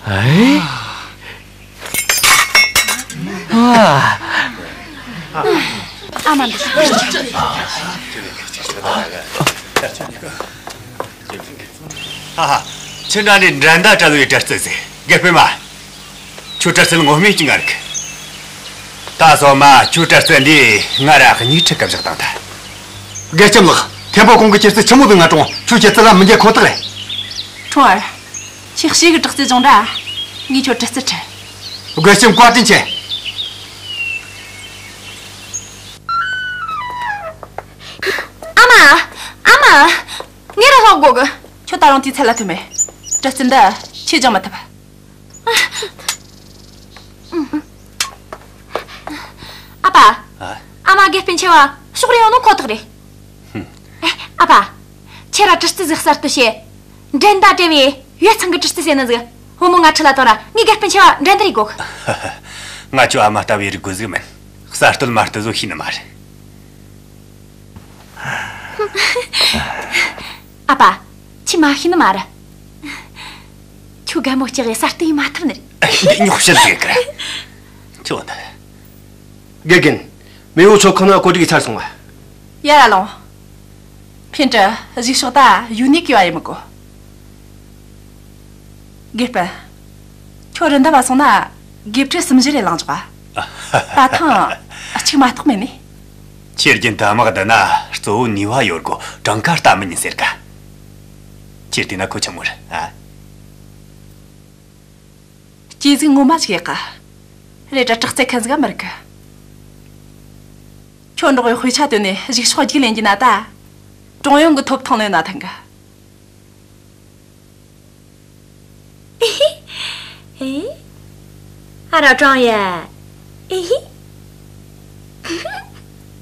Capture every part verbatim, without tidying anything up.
ཨེ། ཨ། ཨ་མ་འདི། ཧ་ཧ། ཁྱེད་འདྲ་ནི་འགྲན་ཟླ་བྲལ་བའི་དྲི་རྩད་ཟིག། དགེ་སྤུན་མ། ཁྱོད་དྲི་རྩད་ངོ་མས་ཀྱི་ངར་གི། ད་སོ་མ་ཁྱོད་དྲི་རྩད་འདི་ང་ར་གཉིས་ཁྲི་སྐབས་བཞག་དང་ད། དགེ་ལྕམ་ལགས། ཐེམ་པོ་ཁོང་གི་ཁྱེར་རྩི་ཆི་མོ་ཟིག་ང་གྲོངས། ཁྱོད་ཁྱེར་རྩི་ལ་མི་འཇལ་ཁོ་ཐག་རེད། ཁྲུང་ཨར། ཁྱེད་ཞིག་གི་དྲི་རྩད་སྦྱོང་ར། ངས་ཁྱོད་དྲི་རྩད་ཁྲིད། དགེ་ལྕམ་བཀའ་དྲིན་ཆེ། ཨ་མ། ཨ་མ། ངས་ར་ལྷོག་དགོ་གི། ཁྱོད་ད་རུང་དེའི་ཚད་ལ་ཐོན་མེད། དྲི་རྩད་འདི་ཁྱོས་སྦྱང་མི་ཐུབ། ཨ་ཕ། ཨ། ཨ་མ་དགེ་སྤུན་ཆེ་བ་ཕྱོགས་རིས་ཡོང་ནོ་ཁོ་ཐག་རེད། ཧུམ། ཨེ། ཨ་ཕ། ཁྱེད་ར་དྲི་རྩད་ཟིག་གསར་གཏོད་བྱས། འགྲན་ཟླ་བྲལ་བའི་ཡོད་ཚང་གི་དྲི་རྩད་ཟེར་ནི་ཟིག། བུ་མོ་ང་ཁྲིད་ལ་ཐོངས་ར། ངས་དགེ་སྤུན་ཆེ་བ་འགྲན་བསྡུར་ཡེད་དགོ། ང་ཁྱོའི་ཨ་མ་ལྟ་བུའི་རིག་རྒོད་ཟིག་མིན། གསར་གཏོད་མ་གཏོད་བཟོ་ཤེས་ནི་མ་རེད། ཨ་ཕ། ཁྱོས་མ་ཤེས་ནི་མ་རེད། ཁྱོད་རྒན་མོ་སྐྱེ་གི་གསར་གཏོད་ཡེད་མ་ཐུབ་ནི་རེད། ཉོག་བཤད་ཟིག་གི། ཁྱོད་ད། དགེ་རྒན། མེས་པོ་མཆོད་ཁང་ན་བཀོད་སྒྲིག་ཚར་སོང་བ། ཡར་ར་ལོངས། ཕིན་ཀྲི། གཞུག་ཕྱོགས་ད་ཡུ་ནི་ཀི་བ་ཡེད་མི་དགོ། དགེ་སྤུན། ཁྱོད་རི་འདབས་བ་སོང་ན་དགེ་ཕྲུག་གསུམ་བཞི་རེ་བླངས་འཇོག་པ། ད་ཐེངས་གཅིག་མ་གཏོགས་མེད་ནི། ཁྱེད་རྒྱུན་དུ་དམག་བསྡུ་ན་གཙོ་བོ་ནུས་པ་ཡོད་དགོ། གྲངས་ཀ་ལྟ་མི་ཉན་ཟེར་ག། ཁྱེད་བལྟས་ན་ཁོ་ཆི་མོ་རེད་ཨ། སྐྱེས་ཟིག་ངོ་མ་ཞིག་ཡག་ག། རེད་དྲ་དྲག་རྩལ་མཁན་ཟིག་ག་མི་རིག་གི། ཁྱོད་འབྲོག་པའི་དཔེ་ཆ་བཏོན་ནས་གཞུག་ཕྱོགས་རྒྱུགས་ལེན་རྒྱུ་ན་ད། ཀྲུང་ཡོན་གི་ཐོབ་ཐང་ལེན་ན་ཐང་གི། ཨེ། ཨ་ར་ཀྲང་ཡེ། ཨེ།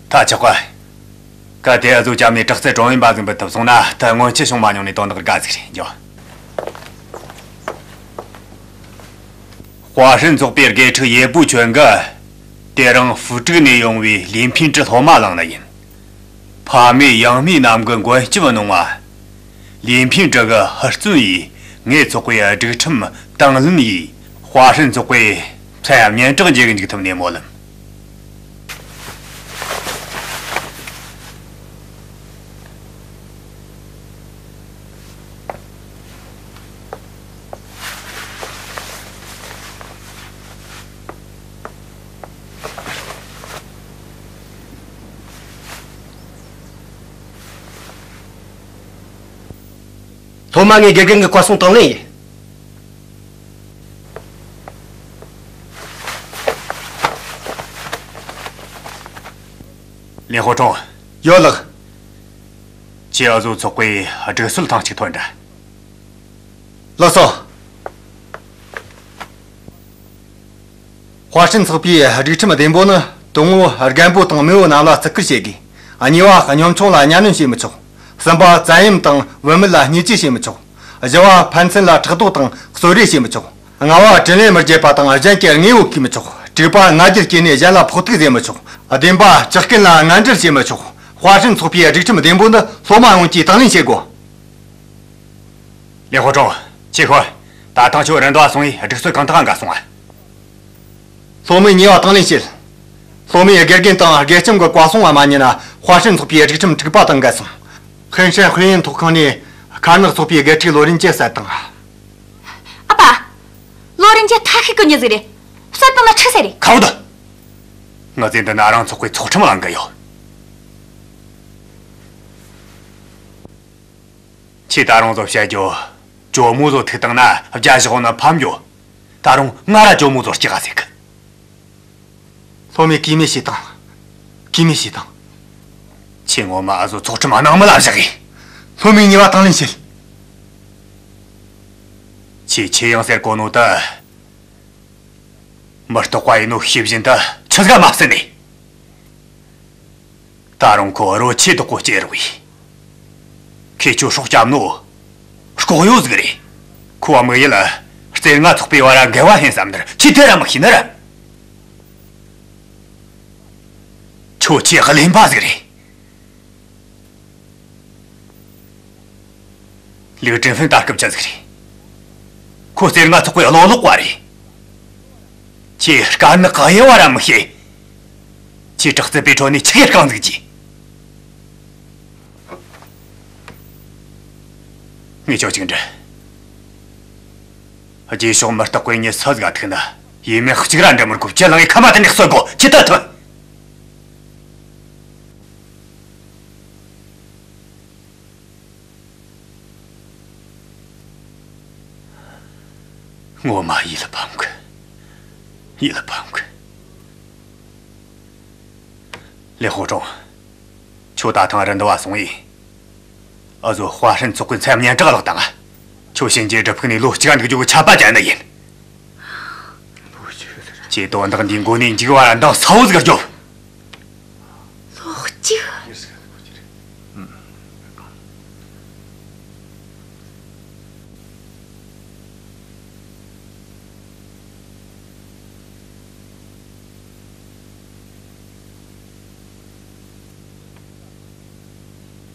ད་ཆོག་གི། གལ་ཏེ་འུ་ཚོ་རྒྱབ་ནས་དྲག་རྩལ་ཀྲུང་ཡོན་པ་ཟིག་འབུད་ཐུབ་སོང་ན་ད་སྔོན་ཆད་བྱུང་མ་མྱོང་ནི་དོན་དག་དགའ་ཟིག་རེད། འགྱོ། ཧྭ་ཧྲན་ཚོགས་པའི་དགེ་ཕྲུག་ཡེ་པུ་ཆོན་གིས་དེ་རིང་ཧྥུ་ཀྲུག་ནས་ཡོང་བའི་ལིན་ཕིན་ཀྲི་སློབ་མ་བླངས་ནི་ཡིན། ཕ་མེས་ཡང་མེས་རྣམས་ཀྱི་མགོན་སྐྱབས་གནང་བ། ལིན་ཕིན་ཀྲི་གི་ཧུར་བརྩོན་ཡིས་ངེད་ཚོགས་པའི་སྒྲིག་ཁྲིམས་དང་ལེན་ཡིས་ཧྭ་ཧྲན་ཚོགས་པས་མཚན་སྙན་གྲགས་རྒྱས་གི་འཇུག་ཐུབ་ནི་སྨོན་ལམ། སློབ་མ་ངས་དགེ་རྒན་གྱི་བཀའ་གསུང་དང་ལེན་ཡིན། ལིན་ཧོ་ཀྲུང་། ཡོད་ལགས། ཁྱེད་འུ་ཚོ་ཚོགས་པའི་སྒྲིག་སྲོལ་ཐེངས་གཅིག་ཐོན་དྲ། ལགས་སོ། ཧྭ་ཧྲན་ཚོགས་པའི་སྒྲིག་ཁྲིམས་བདུན་པོ་ནི། དང་པོ་རྒན་པོ་དང་མེས་པོ་རྣམས་ལ་བརྩི་བཀུར་བྱེད་དགོས། གཉིས་པ་གཉོམ་ཆུང་ལ་གཉའ་གནོན་བྱེད་མི་ཆོག། གསུམ་པ་བཙན་གཡེམ་དང་བུད་མེད་ལ་བརྙས་བཅོས་བྱེད་མི་ཆོག། བཞི་པ་ཕན་ཚུན་ལ་ཕྲག་དོག་དང་གསོད་རེས་བྱེད་མི་ཆོག། ལྔ་པ་དྲིན་ལན་མི་འཇལ་བ་དང་གཞན་གྱི་ངོ་བོ་གུས་མི་ཆོག། དྲུག་པ་ང་རྒྱལ་སྐྱེས་ནས་གཞན་ལ་ཕོག་ཐུག་བྱེད་མི་ཆོག། བདུན་པ་ཇག་རྐུན་ལ་ངན་འབྲེལ་བྱེད་མི་ཆོག། ཧྭ་ཧྲན་ཚོགས་པའི་སྒྲིག་ཁྲིམས་བདུན་པོ་འདི་སློབ་མ་ཡོངས་ཀྱིས་དང་ལེན་བྱེད་དགོས། ལིན་ཧོ་ཀྲུང་། ཆི་ཧོ། ད་ཐེངས་ཁྱོད་རི་འདབས་སོང་ངས་སྒྲིག་སྲོལ་གང་དག་འགལ་སོང་ང་། སློབ་མས་ཉེས་པ་དང་ལེན་བྱེད། སློབ་མས་དགེ་རྒན་དང་དགེ་ལྕམ་གྱི་བཀའ་གསུང་བ་མ་ཉན་ན་ཧྭ་ཧྲན་ཚོགས་པའི་སྒྲིག་ཁྲིམས་དྲུག་པ་དང་འགལ་སོང་། ཧན་ཧྲན་དཔེ་ཡིན་ཐོག་ཁང་ནས་ དཀར་ནག་ཚོགས་པའི་དགེ་ཕྲུག་ལོ་རིན་ཅན་བསད་བཏང་། ཨ་ཕ། ལོ་རིན་ཅན་ཐ་ཤི་གི་མྱི་ཟིག་རེད། བསད་བཏང་ན་འཁྲུག་ས་རེད། ཁ་བོ་དུ། ང་ཚོས་འདི་ན་རང་ཚོགས་པའི་ཚོགས་ཁྲིམས་བླངས་གི་ཡོད། ཁྱེད་ད་རུང་ཚོ་བཤད་རྒྱུ། ཇོ་མོ་ཚོ་ཐུག་བཏང་ན་རྒྱ་ཞོག་ན་ཕམ་རྒྱུ། ད་རུང་ང་ར་ཇོ་མོ་ཚོ་སྐྱག་ཟེར་གི། སློབ་མས་གུས་མེད་བྱས་བཏང་། གུས་མེད་བྱས་བཏང་། ཁྱེད་ངོ་མ་ཨ་ཟོ་ཚོགས་ཁྲིམས་ནང་མི་ལ་བཞག་གི། སློབ་མའི་ཉེས་པ་དང་ལེན་བྱེད། ཁྱེད་ཆི་ཡང་ཟེར་གོ་ནོ་ད། མི་རྟག་པ་ཡིན་ནོ་ཤེས་བཞིན་དུ་ཆི་ཟིག་མ་བསད་ནས། ད་རུང་ཁོ་རོ་ཆེ་དོག་གོ་སྐྱེ་རོགས་ཡིན། ཁྱེད་ཆོ་སྲོག་སྐྱབས་ནོ། ལྐོག་གཡོ་ཟིག་རེད། ཁོ་བ་དམིགས་ཡུལ། རྩེ་ལྔ་ཚོགས་པའི་བར་འགལ་བ་ཧན་བསམ་ནི་ར་ཁྱེད་དེ་ར་མི་ཤེས་ནི་ར། ཁྱོད་ཆེས་གླེན་པ་ཟིག་རེད། ལིའུ་ཀྲིན་ཧྥིན་ད་སྐབས་ཅན་ཟིག་རེད། ཁོ་རྩེ་ལྔ་ཚོགས་པའི་གློ་ལོག་པ་རེད། ཁྱེད་དཀར་ནག་གཡས་པ་ར་མི་ཤེས། ཁྱེད་དྲག་རྩལ་པའི་ཁྲོད་ནས་ཆི་གེ་རྐང་འཛུགས་ཀྱིས། ངས་ཁྱོད་ཅིག་འདྲི། རྗེས་ཕྱོགས་མི་རྟག་པའི་མྱི་སུ་ཟིག་ག་ཐུག་ན་ཡིན་མིན་གཅིག་ར་འདྲི་མི་དགོས། ཅི་ལང་ངས་ཁ་མ་ཐུན་ནས་གསོད་དགོ། ཁྱེད་ད་ཐོན། ངོ་མ་ཡིད་ལ་ཕམ་གི། ཡིད་ལ་ཕམ་གི། ལེ་ཧོ་ཀྲོང་། ཁྱོད་ད་ཐེངས་རི་འདི་བ་སོང་ཡིན། ཨ་ཟོ་ཧྭ་ཧྲན་ཚོགས་པའི་མཚམས་སྙན་གྲགས་བརླག་བཏང་ང་། ཁྱོད་གཤིན་རྗེའི་སྒྲུབ་ཕུག་ནས་ལོ་གཅིག་འདུག་རྒྱུ་གི་ཆད་པ་བཅད་ནི་ཡིན། ཁྱེད་དོན་དག་འདིའི་མགོ་ནས་མཇུག་བར་འདང་ས་བོ་ཟིག་རྒྱོབ། ལོ་གཅིག།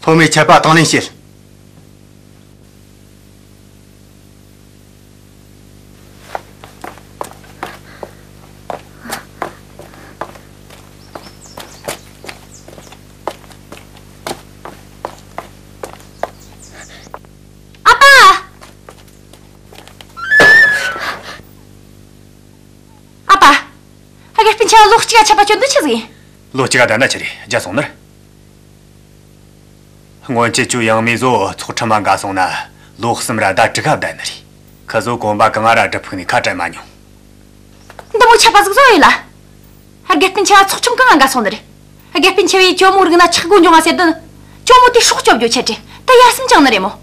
སློབ་མའི་ཆད་པ་དང་ལེན་བྱེད། ཨ་ཕ། ཨ་ཕ། ཨ། དགེ་སྤུན་ཆེ་བ་ལོ་གཅིག་ག་ཆད་པ་གཅོད་འདོད་ཆི་ཟིག་ཡིན། ལོ་གཅིག་ག་བསྡད་ན་ཆི་རེད། རྒྱལ་སོང་ནི་རེད། སྔོན་ཆད་ཁྱོད་ཡང་མེས་བཟོ་ཚོགས་ཁྲིམས་མ་འགལ་སོང་ན་ལོ་གསུམ་ར་ཟླ་དྲུག་ག་བསྡད་ནི་རེད། ཁི་ཟོ་གོམ་པ་གང་ང་ར་སྒྲུབ་ཕུག་ནས་ཁ་བྲལ་མ་མྱོང་། འདི་མོ་ཆད་པ་ཟིག་བཟོ་ཡོད་ལ། དགེ་སྤུན་ཆེ་བ་ཚོགས་ཁྲིམས་གང་ང་འགལ་སོང་ནི་རེད། དགེ་སྤུན་ཆེ་བས་ཇོ་མོ་རིག་ན་ཆག་སྒོ་འབྱུང་ང་ཟེར་དོན། ཇོ་མོ་དེ་སྲོག་སྐྱོབ་རྒྱུ་ཆེད་དྲན་ད་ཡར་སེམས་བཅངས་ནི་རེད་མོ།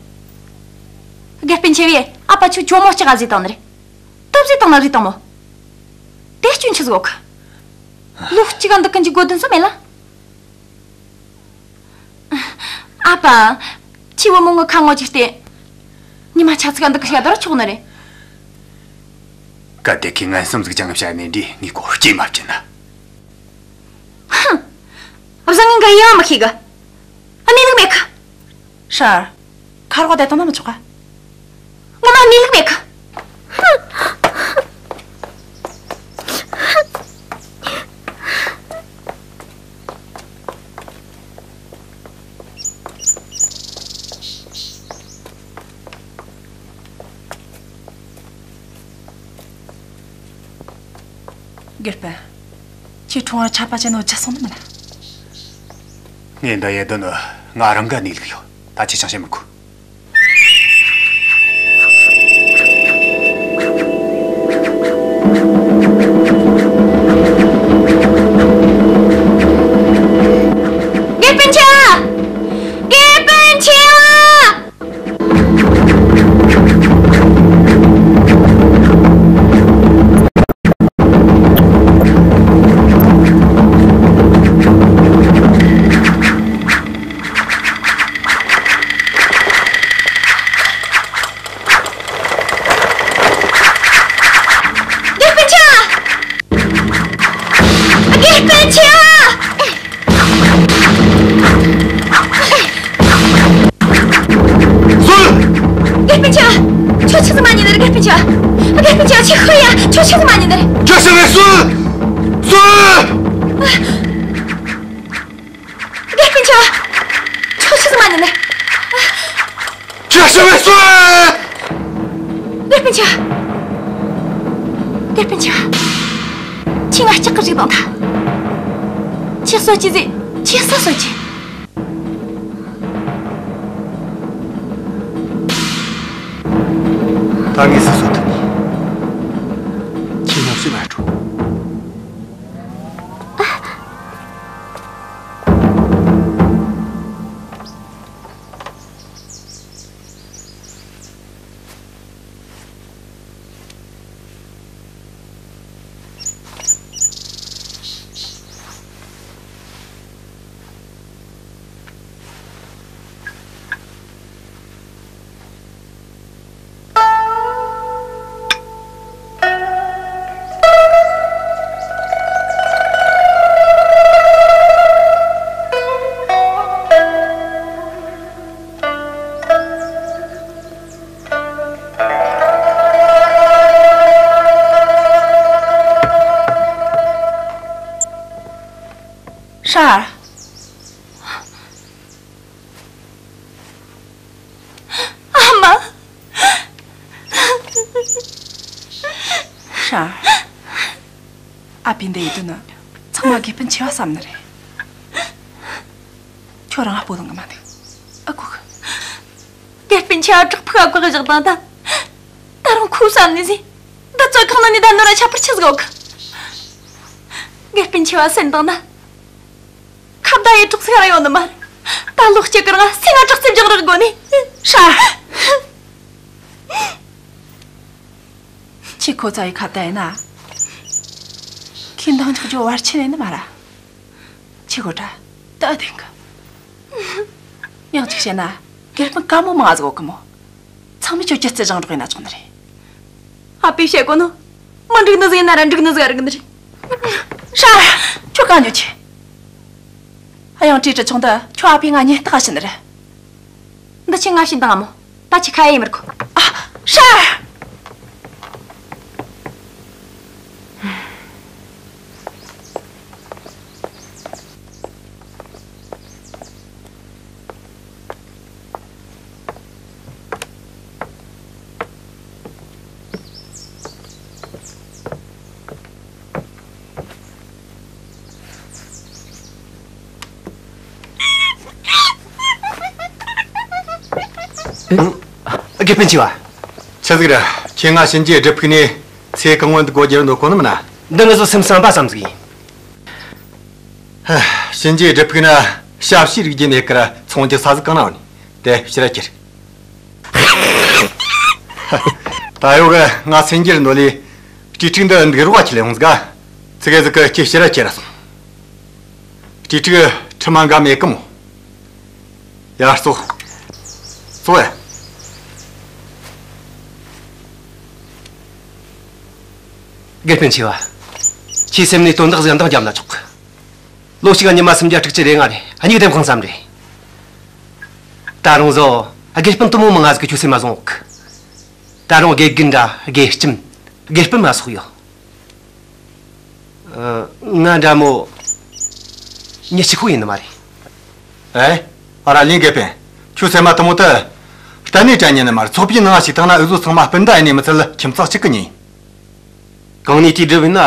དགེ་སྤུན་ཆེ་བས་ཨ་ཕ་ཁྱོད་ཇོ་མོ་སྐྲག་ག་བཟོས་བཏང་ནི་རེད། སྟབས་བཟོས་བཏང་ན་བཟོས་བཏང་མོ། དེ་སྐྱོན་ཆི་ཟིག་ཡོད་གི། ལོ་གཅིག་ག་འདུག་གི་འཇུག་དགོས་དོན་སུ་མེད་ལ། ཨ་ཕ། ཁྱེད་བུ་མོ་ངི་ཁ་ངོ་ཅིག་སྟེ། ཉི་མ་ཆ་ཚིག་ག་འདུག་གི་ཤ་དར་ཆོག་ནི་རེད། གལ་ཏེ་ཁྱེད་ངན་སེམས་ཟིག་ཅང་བྱས་ནས་འདི་ངས་ཁོ་སྐྱེལ་མ་བཅུག་ན། ཧུམ། བཟང་ངན་ག་ཡང་མི་ཤེས་གི། ཨ་ནི་ལུགས་མེད་གི། ཧྲ། ཁ་རོག་བསྡད་བཏང་ན་མི་ཆོག་ག། ངོ་མ་ནི་ལུགས་མེད་གི། དགེ་སྤུན། ཁྱེད་ཁྲོང་བར་ཆད་པ་ཅན་ནོ་རྒྱལ་སོང་ནི་མིན་ན། ངས་འདི་ཡེ་དོན་ནི་ང་རང་གི་གནས་ལུགས་ཡོད། ད་ཁྱེད་ཅང་བཤད་མི་དགོས། དགེ་སྤུན་ཆེ་བ། དགེ་སྤུན་ཆེ་བ། དགེ་སྤུན་ཆེ་བ། དགེ་སྤུན་ཆེ་བ། སོན། དགེ་སྤུན་ཆེ་བ། ཁྱོད་ཆི་ཟིག་མ་ཉན་ནི་རེད། དགེ་སྤུན་ཆེ་བ། དགེ་སྤུན་ཆེ་བ། ཁྱོད་ཤི་ཡ། ཁྱོད་ཆི་ཟིག་མ་ཉན་ནི་རེད། ཁྱོད་ཤི་ནི་སོན། སོན། དགེ་སྤུན་ཆེ་བ། ཁྱོད་ཆི་ཟིག་མ་ཉན་ནི་རེད། ཡ། ཤི་བའི་སོ། དགེ་སྤུན་ཆེ། དགེ་སྤུན་ཆེ། ཁྱོས་ང་སྐྲག་གི་རིག་དང་ཐལ། ཁྱོས་གསོད་རྒྱུ་ཟེར། ཁྱོས་སུ་གསོད་རྒྱུ། ད་ངས་སུ་གསོད་ཐུབ་ནི། ཁྱོས་ཉམས་ཞིབ་མ་འགྲོ། ཧྲ། ཨ་མ། ཧྲ། ཨ་ཕས་འདི་ཡེད་དོན་ནི་ཚང་མ་དགེ་སྤུན་ཆེ་བ་བསམ་ནི་རེད། ཁྱོད་རང་ང་སྤོ་ལངས་གི་མ་འདུག། ཨ་ཁུ་གི། དགེ་སྤུན་ཆེ་བ་བྲག་ཕུག་ག་བཀག་བཞག་བཏང་ད། ད་རུང་ཁུ་བསམ་ནི་ཟིག། འདི་ཚོ་གང་ན་ནི་ད་ནོ་ར་ཁྱད་པར་ཆི་ཟིག་ཡོད་གི། དགེ་སྤུན་ཆེ་བ་སེམས་དང་ན། ཁ་བརྡ་ཡེད་གྲོགས་སུ་ག་ར་ཡོད་ནི་མ་རེད། ད་ལོ་གཅིག་གི་རིང་སེམས་ང་དྲག་རྩལ་སྦྱང་རོགས་དགོས་ནི། ཧྲ། ཁྱོས་ཁོ་ཚ་ཡི་ཁ་བརྡ་ཡེད་ན། ཁོས་འདང་རྒྱག་རྒྱུ་བར་ཆད་ཡོད་ནི་མ་རེད། ཁྱོས་གོ་དྲ་ད་བདེན་གི། ཡང་གཅིག་བཤད་ན་དགེ་སྤུན་དཀའ་མོ་མང་ཟིག་ཡོད་གི་མོ། ཚང་མས་ཁྱོད་སྒྱུ་རྩལ་སྦྱང་རོགས་ཡེད་ན་ཆོག་ནི་རེད། ཨ་ཕས་བཤད་གོ་ནོ། མི་འགྲིག་ནི་ཟིག་ཡིན་ན་ར་འགྲིག་ནི་ཟིག་རིག་ནི་རེད། ཧྲ། ཁྱོད་གང་འགྱོ་ཆེ། ཨ། ཡང་བཀྲས་བཀྲ་ཆུང་ད་ཁྱོད་ཨ་ཕས་ང་ཉེན་རྟོག་བྱེད་ནི་རེད། འདི་ཆི་ང་བྱིན་དང་ཨ་མོ། ད་ཁྱོས་ཁ་ཡ་ཡེད་མི་དགོས། ཨ། ཧྲ། དགེ་སྤུན་ཆེ་བ། ཆི་ཟིག་རེད། ཁྱོས་ང་གཤིན་རྗེའི་སྒྲུབ་ཕུག་ནས་ཚེ་གང་བོ་འདུག་སྒོ་བརྒྱབ་འདུག་གོ་ནི་མིན་ན། འདི་ང་ཚོ་སེམས་བསམ་པ་ཙམ་ཟིག་ཡིན། ཧ། གཤིན་རྗེའི་སྒྲུབ་ཕུག་ན་ཞབས་ཕྱི་རིག་རྒྱུ་མེད་ཀར་ཚོང་རྒྱག་ས་ཟིག་གང་ན་ཡོད་ནི། དེ་ཕྱིར་ར་ཁྱེར། ད་ཡོད་གི། ང་སེང་གེར་ནོ་ལི་སྤྲེལ་ཕྲུག་འདི་འདུག་རོགས་ཁྱེར་ཡོང་ཟིག། ཚིག་གེ་ཟིག་གི་ཁྱོས་ཕྱིར་ར་ཁྱེར་ར་སོང་། སྤྲེལ་ཕྲུག་ཁྲིམས་མ་འགལ་མེད་གི་མོ། ཡར་ཙོག། ཙོག་ཡ། དགེ་སྤུན་ཆེ་བ། ཁྱོས་སེམས་ནས་དོན་དག་ཟིག་འདང་བརྒྱབ་ན་ཆོག་གི། ལོ་གཅིག་ག་ཉི་མ་སུམ་བརྒྱ་དྲུག་ཅུ་རེ་ལྔ་རེད། གཉིས་ཀ་ལྡེམ་ཁང་ཙམ་རེད། ད་རུང་བཟོ་དགེ་སྤུན་དུ་མོ་མང་ང་ཟིག་གིས་ཁྱོད་སེམས་མ་བཟུང་ཡོད་གི། ད་རུང་དགེ་རྒན་འདྲ་དགེ་ལྕམ་དགེ་སྤུན་མ་སོགས་ཡོད། ཨ། ང་འདྲ་མོ་མྱི་གཅིག་པོ་ཡིན་ནི་མ་རེད། ཨེ། ཨ་ར་ལིང་དགེ་སྤུན། ཁྱོད་སེམས་མ་དུ་མོ་དེ་གཏན་ནས་དྲན་ཉན་ནི་མ་རེད། ཚོགས་པའི་ནང་ཞུགས་བཏང་ན་འུ་ཚོ་ཚང་མ་སྤུན་ཟླ་ཡིན་ནི་མི་ཚད་ཁྱིམ་ཚང་གཅིག་གི་མྱི་ཡིན། གང་ནས་དེའི་སྒྲུབ་ཡིན་ན་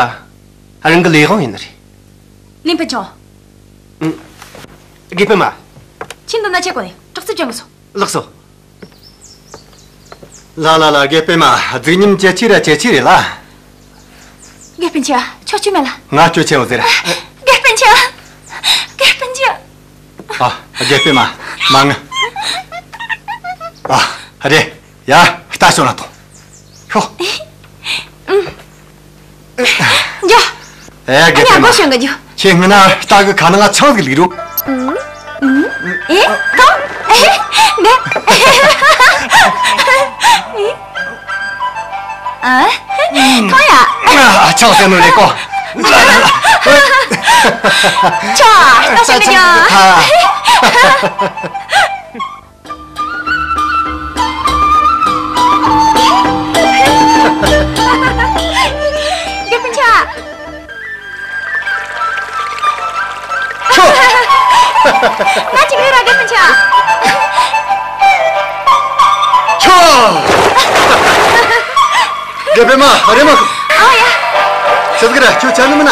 རང་གི་ལས་དབང་ཡིན་ནི་རེད། ལིན་ཕུན་ཆུང་། ཨང་། དགེ་སྤུན་མ། ཁྱོས་འདི་ན་ཆི་གོ་ནས་དྲག་རྩལ་སྦྱོང་གི་སོང་། ལགས་སོ། ལ་ལ་ལ། དགེ་སྤུན་མ། རྫིག་ཉམས་ཇེ་ཆེ་ར་ཇེ་ཆེ་རེད་ལ། དགེ་སྤུན་ཆེ་བ། ཁྱོད་སྐྱོན་མེད་ལ། ང་སྐྱོན་ཆེ་བོ་ཟེར། དགེ་སྤུན་ཆེ་བ། དགེ་སྤུན་ཆེ་བ། ཨ། དགེ་སྤུན་མ། མ་ངུ། ཨ། རེད། ཡ། རྟ་ཞོན་ལ་ཐོངས། ཤོག། ཨུམ། ཡ། ཨེ། དགེ་སྤུན་མ། ཨ་ནི་ཨ་ཁུ་ཞོན་གི་འགྱོ། ཁྱོས་སྔུན་ན་རྟ་གི་ཁ་ནང་ང་ཆང་ཟིག་བླུགས་རོགས། ཨུམ། ཨུམ། ཨེ། ཐོངས། ཨེ། ནེ། ཨ། ཐོངས་ཡ། ཨ། ཆང་ཟེར་ནོ་རེད་གོ། ཆོ། རྟ་ཞོན་གི་འགྱོ། ཨ། དགེ་སྤུན་ཆེ། ཆོ། ང་གཅིག་རེད་ར། དགེ་སྤུན་ཆེ། ཁྱོ། དགེ་སྤུན་མ། རེམ་མ། ཨ་ཡ། ཆི་ཟིག་རེད། ཁྱོད་ཆ་ནི་མིན་ན།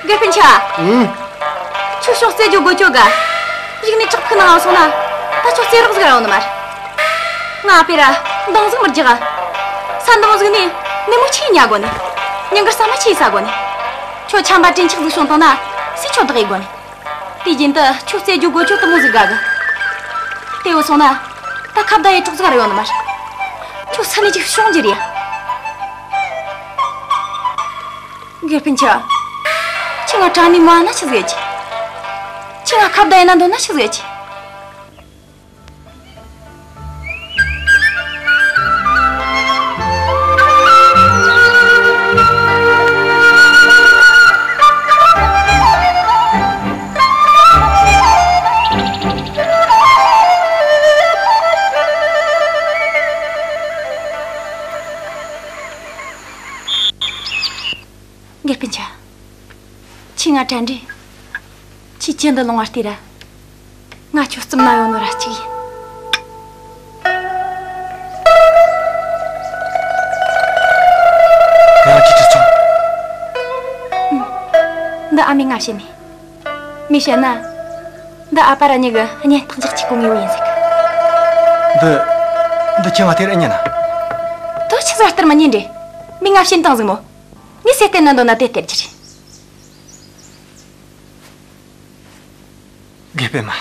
དགེ་སྤུན་ཆ། ཨུམ། ཁྱོད་ཤོག་རྩེ་རྒྱུ་དགོས་ཁྱོད་ག་རིག་ནས་ཅག་ཕུ་ནང་སོང་ན། ད་ཁྱོད་རྩེ་རོགས་ཟིག་ར་ཡོང་ནི་མ་རེད། ང་ཨ་ཕས་ར་འདང་ཟིག་མི་རྒྱག་ག་ས་འདང་ཟིག་ནས་ནད་མོ་ཆི་ཉ་གོ་ནི། ཉིན་དཀར་ས་མ་ཆི་ས་གོ་ནི། ཁྱོད་ཆམ་པ་དྲིན་ཆག་ཟིག་བྱུང་བཏང་ན་སུས་ཁྱོད་བདག་ཡེ་གོ་ནི། དེ་རྒྱུན་དུ་ཁྱོད་རྩེ་རྒྱུ་དགོས་ཁྱོད་དུ་མོ་ཟིག་དགའ་གི། དེ་བུད་སོང་ན་ད་ཁ་བརྡ་ཡེ་གྲོགས་ཟིག་ར་ཡོང་ནི་མ་རེད། ཁྱོད་ས་ནས་ཅིག་ཤོང་རྒྱུ་རེད། དགེ་སྤུན་ཆ། ཁྱོས་ང་དྲང་ནས་མ་ན་ཆི་ཟིག་ཡེ་རྒྱུ། ཁྱོས་ང་ཁ་བརྡ་ཡེ་ན་འདོད་ན་ཆི་ཟིག་ཡེ་རྒྱུ། དགེ་སྤུན་ཆ། ཁྱོས་ང་དྲན་འདྲ། ཁྱོས་ཁྱེད་འདི་ལོང་བ་ལྟོས་ར། ང་ཁྱོད་རྩིབ་ན་ཡོང་ནོ་ར་གཅིག་ཡིན། ཡང་ཁྱོས་ཅི་བྱུང་། ཨུམ། འདི་ཨ་མས་ང་བྱིན་ནི། མོས་བཤད་ན། འདི་ཨ་ཕ་ར་གཉིས་ཀྱི་གཉེན་རྟགས་འཇོག་བྱེད་གོ་ངེས་བོ་ཡིན་ཟེར་གི། འདི། འདི་ཁྱོས་ང་སྟེར་ཨེ་ཉན་ན། དེ་ཆི་ཟིག་སྟེར་མི་ཉན་རེད། མོས་ང་བྱིན་བཏང་ཟིག་མོ། ངས་སུ་སྟེར་ན་འདོད་ན་དེ་སྟེར་རྒྱུ་རེད། དགེ་སྤུན་མ།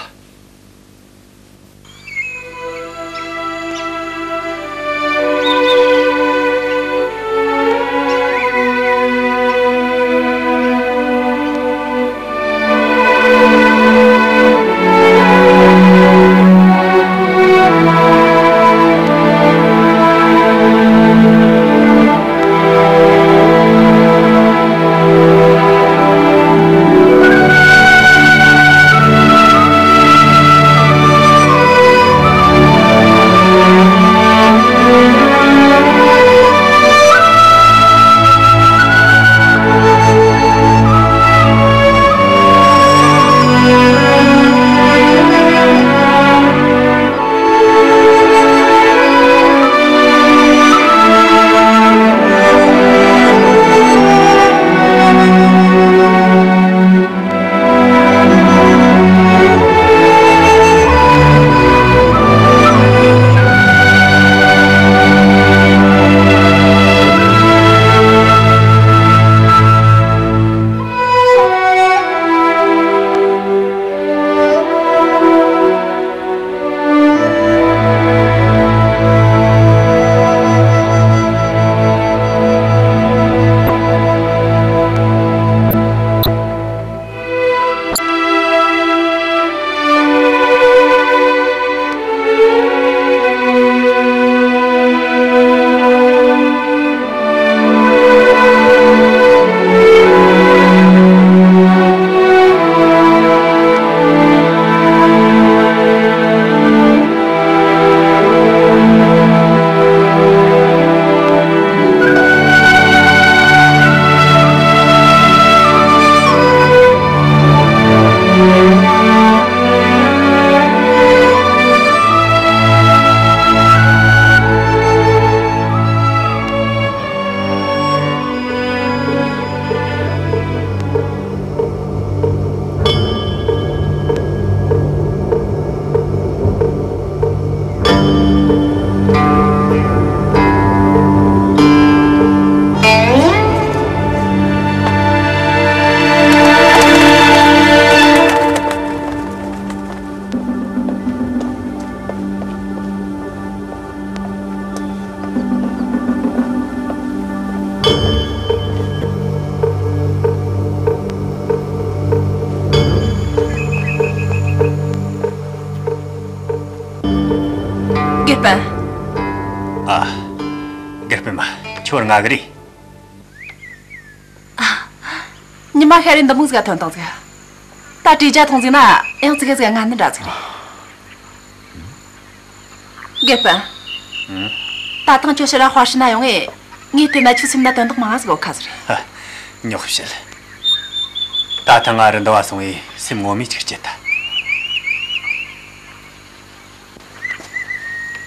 དགེ་སྤུན། ཨ། དགེ་སྤུན་མ། ཁྱོད་ང་གི་རེད། ཉི་མ་ཤར་རེ་འདི་མོ་ཟིག་ག་ཐོན་བཏང་ཟིག། ད་བྲེལ་རྒྱ་ཐོངས་ཟིག་ན་ཡང་ཙི་གེ་ཟིག་ང་ནི་འདྲ་ཟིག་རེད། དགེ་སྤུན། ཨང་། ད་ཐེངས་ཁྱོད་ཕྱིར་ར་དཔའ་ཧྲི་ན་ཡོང་ངས། ངས་བལྟས་ན་ཁྱོའི་སེམས་ན་དོན་དག་མང་ང་ཟིག་ཡོད་ཁ་ཟིག་རེད། ཧ། ཉོག་བཤད། ད་ཐེངས་ང་རི་འདི་བ་སོང་ངས་སེམས་ངོ་མས་ཅིག་སྐྱིད་ཐལ།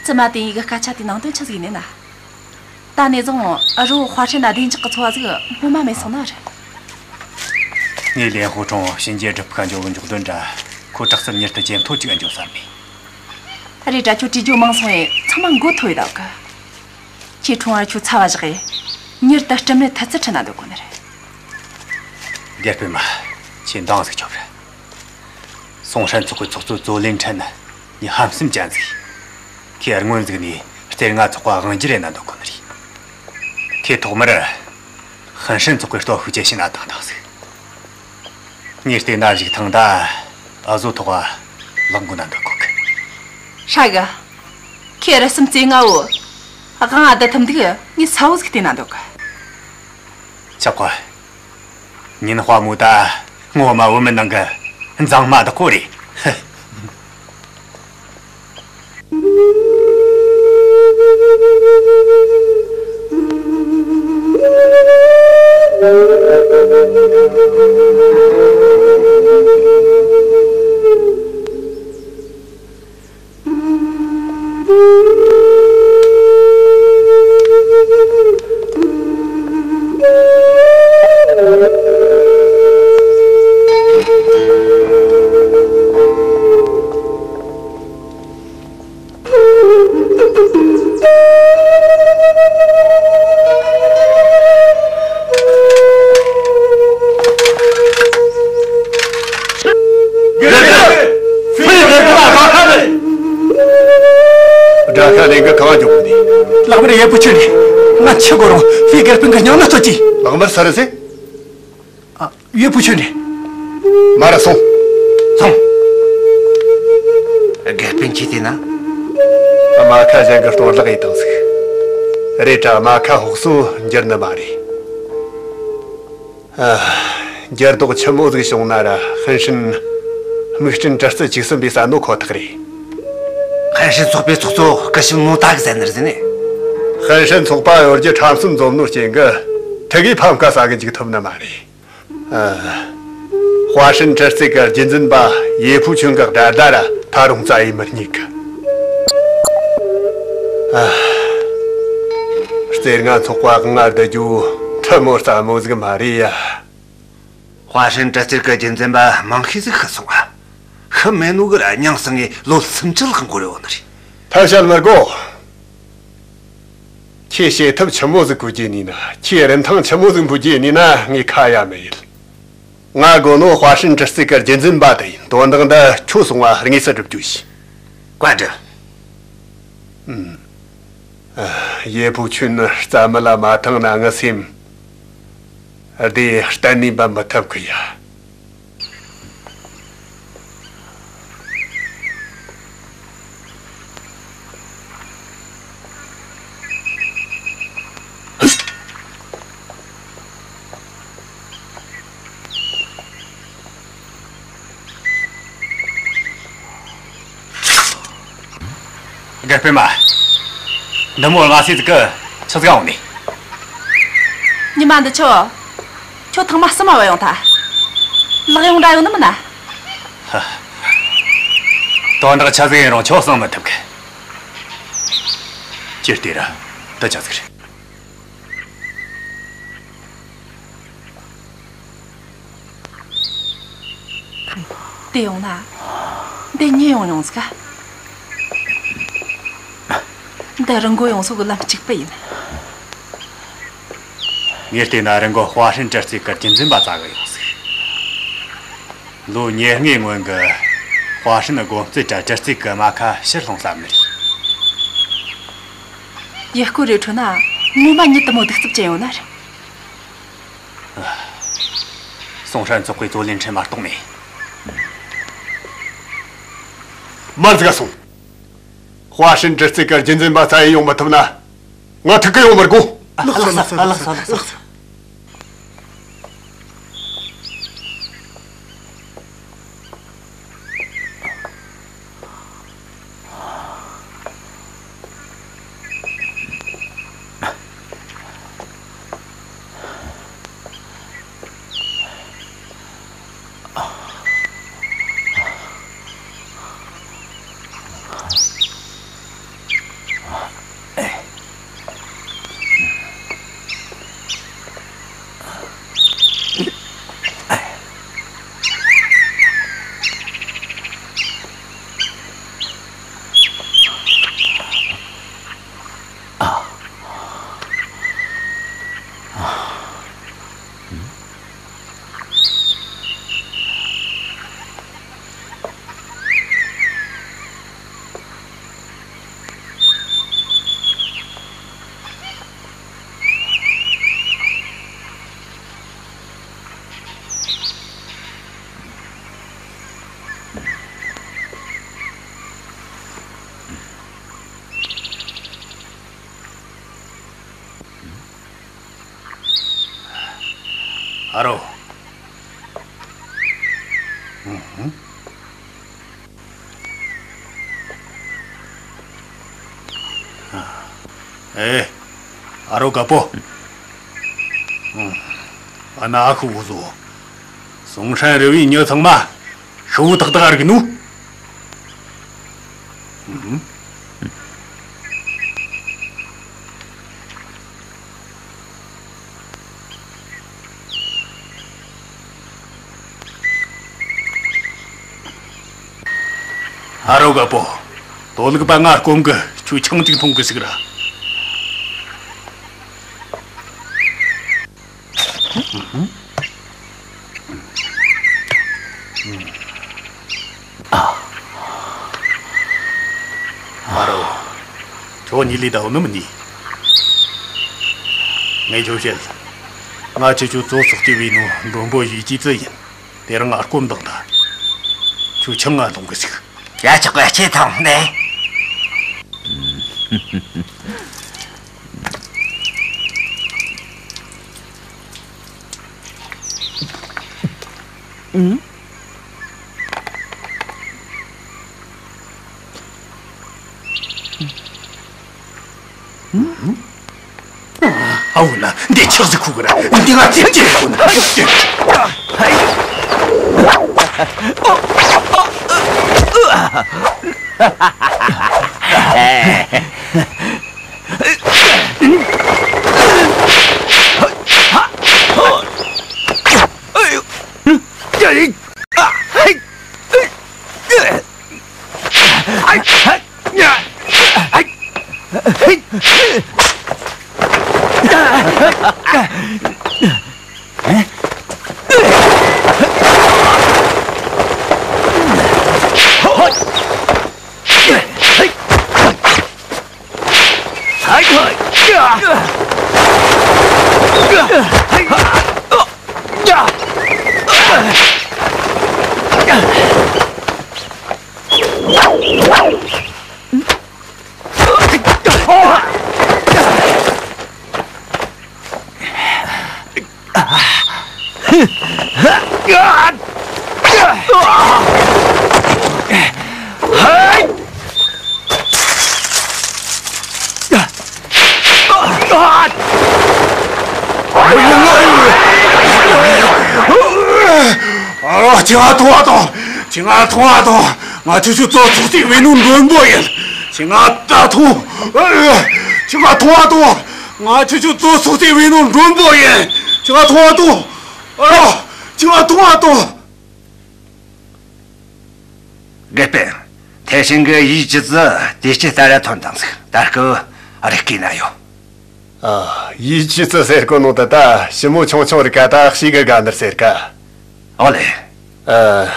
ཙི་མ་དེ་ཡི་གི་སྐད་ཆ་དེའི་ནང་དོན་ཆི་ཟིག་ཡིན་ནི་ན། ད་ནས་བཟུང་རི་བོ་ཧྭ་ཧྲན་ན་བདེ་འཇགས་ཀྱི་འཚོ་བ་ཟིག་སྔོན་མ་མེད་སོང་ནི་རེད། ངས་ལེན་ཧུའུ་ཁྲུང་ཞིན་ཅིན་སྒྲུབ་ཁང་འགྱོ་གི་འཇུག་དོན་འདྲ། ཁོ་དྲག་རྩལ་མྱུར་དུ་ཇེ་མཐོ་ཅིག་འགྱོ་བསམ་ནས། རེད་དྲ། ཁྱོད་བྲིས་རྒྱུ་མང་སོང་བས་ཚང་མ་མགོ་མཐོ་བས་བསྡད་གི། ཁྱོས་ཁྲུང་ཨར་ཁྱོད་ཚ་བ་བཞག་གས། མྱུར་དུ་སྤྲིན་མེད་ཐི་ཚི་ཁྲིད་ན་འདོད་གོ་ནི་རེད། རྒྱལ་པོའི་མ། ཁྱོས་འདང་ཟིག་རྒྱོབ་ར། སུང་ཧྲན་ཚོགས་པའི་ཚོགས་གཙོ་ཙོ་ལིན་ཁྲན་ནི་ངའི་ཧམ་སེམས་ཅན་ཟིག། ཁོས་སྔོན་ཟིག་ནས་རྩེ་ལྔ་ཚོགས་པ་དབང་སྒྱུར་ཡེད་ན་འདོད་གོ་ནི་རེད། ཁོས་ཐོག་མར་ཧན་ཧྲན་ཚོགས་པའི་སྟོབས་ཤུགས་ཇེ་ཞན་ན་བཏང་བཏང་ཟིག། ངས་བལྟས་ན་གཞུག་ཐང་ད་འུ་ཟོ་ཐོག་ལངས་དགོས་ན་འདོད་གོ་གི། ཧྲ་གི། ཁོས་རི་གསུམ་རྩེ་ལྔ་བོ་དབང་ང་བསྡུ་ཐུབ་འདུག། ངས་གསལ་བོ་ཟིག་བལྟས་ན་འདོད་གི། ཆོག་གི། ཉིན་དཔའ་མོ་ད་ངོ་མ་བུད་མེད་ནང་གི་མཛངས་མ་བདག་པོ་རེད། དགྲ་ཤ་ལེན་གི་གང་འཇོག་གི་ནི། ལག་པར་ཡེ་པུ་ཆུན་རེད། ང་ཆི་གོ་རུང་ཕི་དགེ་སྤུན་གི་སྙིང་ནད་གཏོད་ཀྱི། ལག་དམར་སུ་རེད་ཟེར། ཨ། ཡེ་པུ་ཆུན་རེད། མར་ར་སོང་། སོང་། དགེ་སྤུན་གྱིས་བལྟས་ན། རྨ་ཁ་གཞན་གི་གཏོར་བརླག་ཡེད་བཏང་ཟིག། རེད་དྲ་རྨ་ཁ་ཧོག་སོ་འགྱུར་ནི་མ་རེད། ཨ། འགྱུར་ལྡོག་ཆི་མོ་ཟིག་བྱུང་ན་ར་ཧན་ཧྲན་དམིགས་སྐྲུན་གྲི་རྩལ་བཅུ་གསུམ་པས་གསན་ནོ་ཁོ་ཐག་རེད། ཧན་ཧྲན་ཚོགས་པའི་ཚོགས་གཙོ་སྐུ་ཞབས་མོ་ཏཱ་གིས་གསན་ནི་རེད་ཟེར་ནས། ཧན་ཧྲན་ཚོགས་པ་གཡོ་སྒྱུ་ཁྲམ་གསུམ་འཛོམས་ནོ་རྐྱེན་གི་ཐུག་གི་ཕམ་ཁ་ཟ་གི་འཇུག་ཐུབ་ནི་མ་རེད། ཨ། ཧྭ་ཧྲན་གྲི་རྩལ་གི་རྒྱུན་འཛིན་པ་ཡེ་ཕུའུ་ཆུན་གི་དགྲ་ཟླ་ར་ད་རུང་བཙལ་ཡེ་མི་རྙེད་གི། ཨ། རྩེ་ལྔ་ཚོགས་པ་དབང་ང་བསྡུ་རྒྱུ་འཐུས་མོ་སླ་མོ་ཟིག་མ་རེད་ཡ། ཧྭ་ཧྲན་གྲི་རྩལ་གི་རྒྱུན་འཛིན་པ་མང་ཤོས་ཟིག་ཤི་སོང་ང་། ཤི་མེད་ནོ་གི་ར་མྱིང་སྲིང་ངེ་ལོ་སུམ་ཅུ་ལྷག་འགོར་ཡོད་ནི་རེད། ཐབས་བྱ་མི་དགོ། ཁྱོས་བྱེད་ཐབས་ཆི་མོ་ཟིག་བཀོལ་རྒྱུ་ཡིན་ན། ཁྱོས་རིན་ཐང་ཆི་མོ་ཟིག་འབུལ་རྒྱུ་ཡིན་ན་ངས་ཁ་ཡ་མི་ཡེད། ང་དགོས་ནོ་ཧྭ་ཧྲན་གྲི་རྩལ་གི་རྒྱུན་འཛིན་པ་དེ་ཡིན། དོན་དག་འདི་ཁྱོད་སོང་ང་དངོས་སུ་སྒྲུབ་རྒྱུ་ཡིན། བཀའ་སྒྲུབ། ཨུམ། ཡེ་ཕུའུ་ཆུན་རྩ་མེད་ལ་མ་བཏང་ན་ངའི་སེམས་བདེ་གཏན་ནས་འབབ་མི་ཐུབ་གི་ཡ། དགེ་སྤུན་མ། འདི་མོ་སྔ་སེ་ཟིག་གི་ཆི་ཟིག་འོང་ནི། ཉི་མ་འདི་ཆོ། ཁྱོད་ཐང་མ་སུ་མ་བ་ཡོང་ཐལ། ལག་ཡོང་འདྲ་ཡོང་ནི་མིན་ན། ཧ། དོན་དག་ཆི་ཟིག་ཡིན་རུང་ཁྱོད་གསང་མི་ཐུབ་གི། ཅི་སྟེ་ར་འདི་ཆི་ཟིག་རེད། དེ་ཡོང་ན། འདི་ཉིད་ཡོང་ཡོང་ཟིག་ག། འདི་རི་མགོ་ཡོང་སོ་གི་ལམ་གཅིག་པུ་ཡིན། ངས་བལྟས་ན་རི་མགོ་ཧྭ་ཧྲན་གྲི་རྩལ་གི་རྒྱུན་འཛིན་པ་བཙལ་གི་ཡོང་ཟིག། ལོ་ཉེར་ལྔའི་སྔོན་གི་ཧྭ་ཧྲན་དགོན་རྩེ་དྲ་གྲི་རྩལ་གི་རྨ་ཁ་ཕྱིར་ལྷུང་བསམ་ནི་རེད། ཡུལ་སྐོར་རེ་འཕྲོད་ན་ངོ་མ་ཉིད་དུ་མོ་གདུག་རྩུབ་ཅན་ཡོད་ན་རེད། སུང་ཧྲན་ཚོགས་པའི་ཙོ་ལིན་ཁྲིན་མ་གཏོགས་མེད། མར་ཟིག་ག་སོང་། ཧྭ་ཧྲན་གྲི་རྩལ་གི་རྒྱུན་འཛིན་པ་བཙལ་ཡེ་ཡོང་མི་ཐུབ་ན། ང་ཐུག་གི་ཡོང་མི་དགོས། ལགས་སོ། ལགས་སོ། ལགས་སོ། ལགས་སོ། ཨ་རོ། ཨེ། ཨ་རོ་དཀར་པོ། ཨ་ན་ཨ་ཁུ་བོ་ཟོ། སུང་ཧྲན་རི་བོའི་མྱི་ཚང་མ་ཤི་བོ་ཏག་ཏག་རིག་ནོ། ཨ་རོ་དཀར་པོ། དོ་ལུག་པ་ང་སྐོམ་གི། ཁྱོས་ཆང་གཅིག་འཐུང་གི་ཟིག་ར། ཨ་རོ། ཁྱོད་གཉིད་ལས་ད་འོ་ནི་མི་ནི། ངས་ཁྱོད་བཤད། ང་ཁྱེད་ཆོ་ཙོ་ཚོགས་སྐྱེ་བའི་ནོ་མགྲོན་པོ་ཡུས་ཅི་ཙི་ཡིན། དེ་རིང་ང་སྐོམ་དང་ད། ཁྱོད་ཆང་ང་འཐུང་གི་ཟིག་ཡ། ཆོག་གི། ཁྱེད་ཐོངས་ནས། ཨ་འོ་ན་འདི་ཆགས་སུ་ཁུག་གི་ར། འདི་ང་ཚེམ་གྱི་ཁུག་ན། ཨ། ཁྱེད་ང་ཐོངས་ཨ་ཐོངས། ཁྱེད་ང་ཐོངས་ཨ་ཐོངས། ང་ཁྱེད་ཆོ་ཙོ་ཚོགས་སྐྱེ་བའི་ནོ་མགྲོན་པོ་ཡིན། ཁྱེད་ང་ད་ཐོངས། ཁྱེད་ང་ཐོངས་ཨ་ཐོངས། ང་ཁྱེད་ཆོ་ཙོ་ཚོགས་སྐྱེ་བའི་ནོ་མགྲོན་པོ་ཡིན། ཁྱེད་ང་ཐོངས་ཨ་ཐོངས། ཨ། ཁྱེད་ང་ཐོངས་ཨ་ཐོངས། དགེ་སྤུན། ཐེ་ཧྲིན་གི་ཡུས་ཅི་ཙི་དེ་ཅི་ལྟར་ཐོན་དང་ཟིག་ད་སྐུ་རེ་སྐུ་ན་ཡོད། ཨ། ཡུས་ཅི་ཙི་ཟེར་གོ་ནོ་ད་ད་ཞི་མོ་ཆུང་ཆུང་རིག་ག་ད་ཤི་གི་དགའ་ནར་ཟེར་ག་ཨོ་ལེ། ཨ།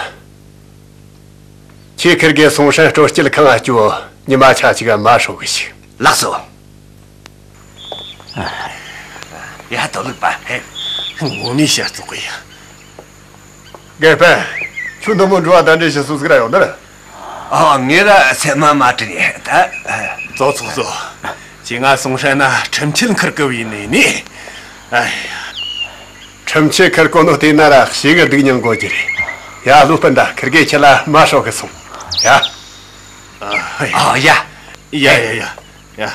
ཁྱེད་ཁིར་གེ་སུང་ཧྲན་སྤྲོ་སྐྱིད་ཁང་ང་སྐྱོད། ཉི་མ་ཆ་གཅིག་མ་ཧྲོ་གི་ཞིག་ལགས་སོ། ཡ། དོ་ལུག་པ། ངོ་མའི་ཞྭ་བཙོག་གི་ཡ། དགེ་སྤུན། ཁྱོད་འདི་མོ་འགྲོ་བ་གདན་འདྲེན་ཞུ་སོ་ཟིག་ར་ཡོང་ནི་རེད། ཨ། ངས་ར་སེམས་མ་མ་དྲན་ཡ་ད། ཙོ་ཚོགས་ཙོ། ཁྱེད་ང་སུང་ཧྲན་ན་ཁྲིམས་ཆད་འཁུར་གི་བའི་ནས་ནི། ཨ་ཡ། ཁྲིམས་ཆད་འཁུར་གོ་ནོ་དེ་ན་ར་ཞེ་གི་སྡུག་མྱངས་གོ་གི་རེད། ཡ། ལོ་སྤུན་ཟླ། ཁིར་གེ་ཁྱེད་ལ་མ་ཧྲོ་གི་སོང་། ཡ། ཨ་ཡ། ཡ་ཡ་ཡ་ཡ། ཡ།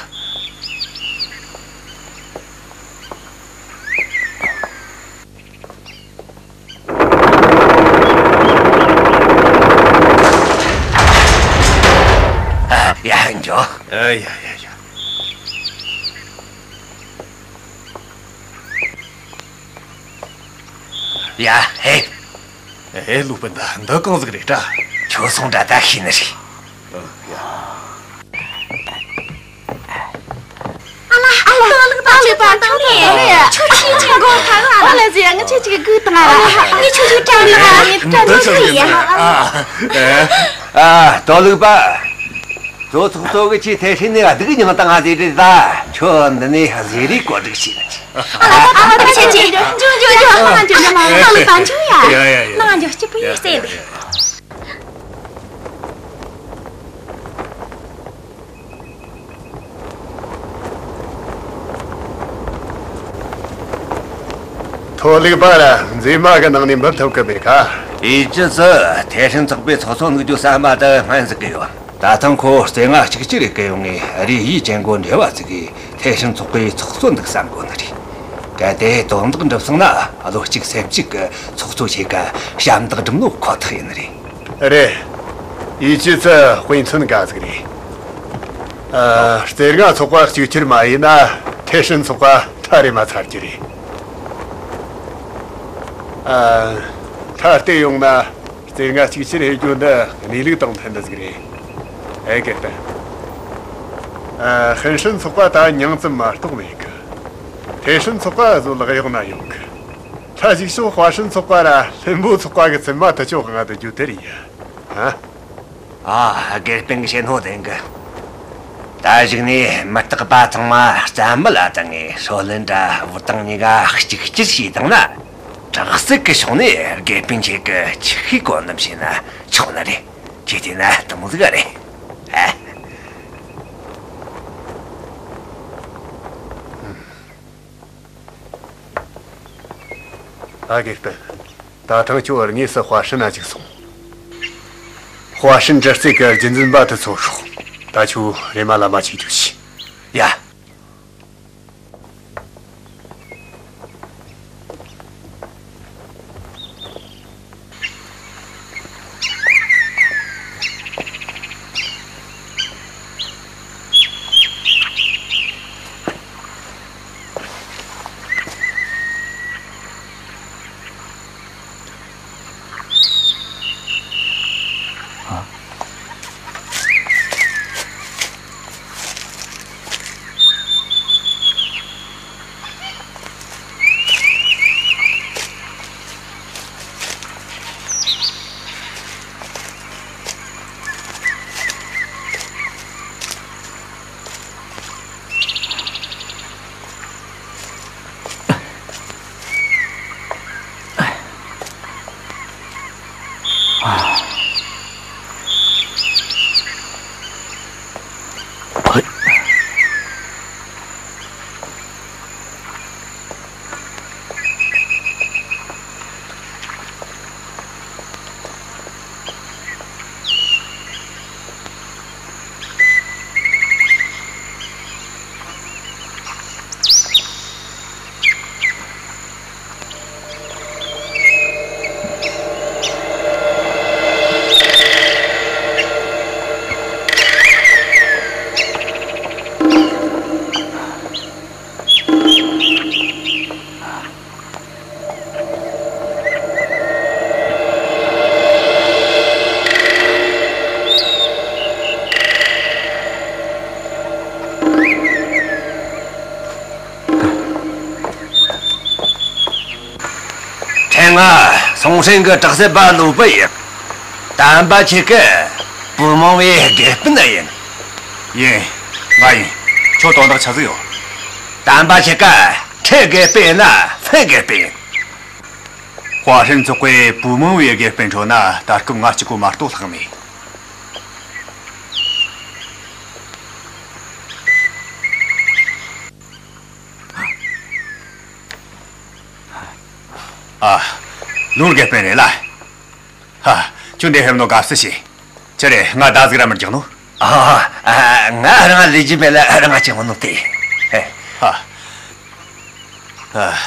འགྱོ། ཨ་ཡ་ཡ་ཡ། ཡ། ཧེ། ཨེ། ལོ་སྤུན་ཟླ། འདི་གང་ཟིག་རེད་དྲ། ཁྱོད་སོང་དྲ་ད་ཤེས་ནི་རེད། ཨ་ལ། ཨ་ལ། དོ་ལུག་པ། ཁྱོད་པ་ཁྱོད་ནས། ཁྱོད་ཆི་ཆི་མགོ་ཁ་ལ། ཨ་ལ་ཟེ། ང་ཁྱོད་ཅིག་སྒུག་དང་ཨ། ངས་ཁྱོད་ཅིག་དྲན་དང་ཨ། ངས་དྲན་དང་ཁྱོད་ཡ། ཨ། དོ་ལུག་པ། ཙོ་ཚོགས་ཙོ་གི་ཆེ་ཐེ་ཧྲིན་ནས་སྡུག་མྱངས་དང་ང་ཟེ་རེད་ད། ཁྱོད་འདི་ནས་ཟེ་རེ་བཀོད་སྒྲིག་བྱས་ན། ཨ་ལ། ཨ་ལ། ཁྱེད་ཀྱིས་འཇུ་འཇུ་འཇུ། ནང་འཇུ་འཇུ། ནང་ལ་འཇུ་ཡ། ཡ་ཡ་ཡ། ནང་འཇུ། སྐྱིད་པོ་ཡིན་ཟེར། ཐོ། ཁོ་ལུག་པ་ར་མཛེས་མ་གི་ནང་ནས་འབུད་ཐུབ་གི་མེད་ཀ། ཡིད་ཀྱི་ཚུལ་ཐེ་ཧྲིན་ཚོགས་པའི་ཚོགས་གཙོ་འདུག་རྒྱུ་བསམ་པ་དེ་སྨན་ཟིག་གི་ཡོད། ད་ཐེངས་ཁོ་རྩེ་ལྔ་གཅིག་གྱུར་རེ་གི་ཡོང་ངས་རེ་ཡིས་ཅན་གོ་འབྲེལ་བ་ཚིག་གིས་ཐེ་ཧྲིན་ཚོགས་པའི་ཚོགས་གཙོ་འདུག་བསམ་གོ་ནི་རེད། གལ་ཏེ་དོན་དག་འགྲུབ་སོང་ན་བློ་གཅིག་སེམས་གཅིག་གི་ཚོགས་གཙོ་ཞིག་གི་ཞབས་འདེགས་སྒྲུབ་ནོ་ཁོ་ཐག་ཡིན་ནི་རེད། རེད། ཡིད་ཀྱི་ཚུལ་དཔེ་མཚོན་དགའ་ཟིག་རེད། ཨ། རྩེ་ལྔ་ཚོགས་པ་གཅིག་གྱུར་མ་ཡིན་ན་ཐེ་ཧྲིན་ཚོགས་པ་མཐའ་རེ་མ་ཚར་རྒྱུ་རེད། ཨ། མཐའ་གཏད་ཡོང་ན་རྩེ་ལྔ་གཅིག་གྱུར་ཡེད་རྒྱུ་འདི་གནས་ལུགས་དང་མཐུན་འདི་ཟིག་རེད། ཨེ་གེ་སྤེན། ཨ། ཧྲིན་ཧྲིན་ཚོགས་པ་ད་མྱིང་ཙམ་མ་གཏོགས་མེད་གི། ཐེ་ཧྲིན་ཚོགས་པ་བཟོ་ལག་གཡོག་ན་ཡོད་གི། ད་གཞུག་ཕྱོགས་ཧྭ་ཧྲིན་ཚོགས་པ་ར་ལྷུན་པོ་ཚོགས་པ་གི་བཙུན་མ་དེ་ཆོ་ང་དུ་རྒྱུ་དེ་རེད་ཡ། ཨ། ཨ། དགེ་སྤུན་གྱིས་བཤད་ནོ་བདེན་གི། ད་གཞུག་ནས་མི་རྟག་པ་ཚང་མ་རྩ་མེད་ལ་བཏང་ངས་སྲོག་ལེན་དྲ་བུ་དང་གཉིས་ཀ་གཅིག་གྱུར་བྱས་བཏང་ན། དྲག་རྩལ་གྱི་ཕྱོགས་ནས་དགེ་སྤུན་ཁྱེད་ཀྱི་ཆིག་ཤེས་བཀོད་འདོམས་བྱས་ན་ཆོག་ནི་རེད། ཁྱེད་བལྟས་ན་དེ་མོ་ཟིག་ག་རེད། ཨ། ཨ། དགེ་སྤུན། ད་ཐེངས་ཁྱོད་དངོས་སུ་ཧྭ་ཧྲན་ན་ཅིག་སོང་། ཧྭ་ཧྲན་དྲག་རྩལ་གྱི་རྒྱུན་འཛིན་པ་དེ་ཚོ་སྲོག། ད་ཁྱོད་རེམ་མ་ལམ་མ་ཆས་རྒྱུ་བྱོས། ཡ། ཕྲན་ང་སུང་ཧྲན་གྱི་དྲག་རྩལ་པ་ལུའུ་པེ་ཡིན། དམ་པ་ཁྱེད་ཀྱི་པུས་མོ་བའི་དགེ་སྤུན་ཡིན། ཡིན། ང་ཡིན། ཁྱོད་དོན་དག་ཆི་ཟིག་ཡོད། དམ་པ་ཁྱེད་ཀ་ཁྲེ་དགེ་སྤུན་ཡིན་ན་ཧྥེ་དགེ་སྤུན་ཡིན། ཧྭ་ཧྲན་ཚོགས་པའི་པུས་མོ་བའི་དགེ་སྤུན་ཁྲོད་ན་ད་སྐབས་ང་གཅིག་པོ་མ་གཏོགས་ལྷག་མེད། ཨ། ལུའུ་དགེ་སྤུན་རེད་ལ། ཧ། ཁྱོད་འདི་ཕེབས་ནོ་དགའ་བསུ་བྱོས། ཆི་རེད། ང་ད་ཟིག་ར་མི་རྒྱག་ནོ། ཨ། ཨ། ང་རང་ལས་རྒྱུ་མེད་ལ་རང་ང་ཅི་ངོ་ནོ་དེ། ཧ། ཨ།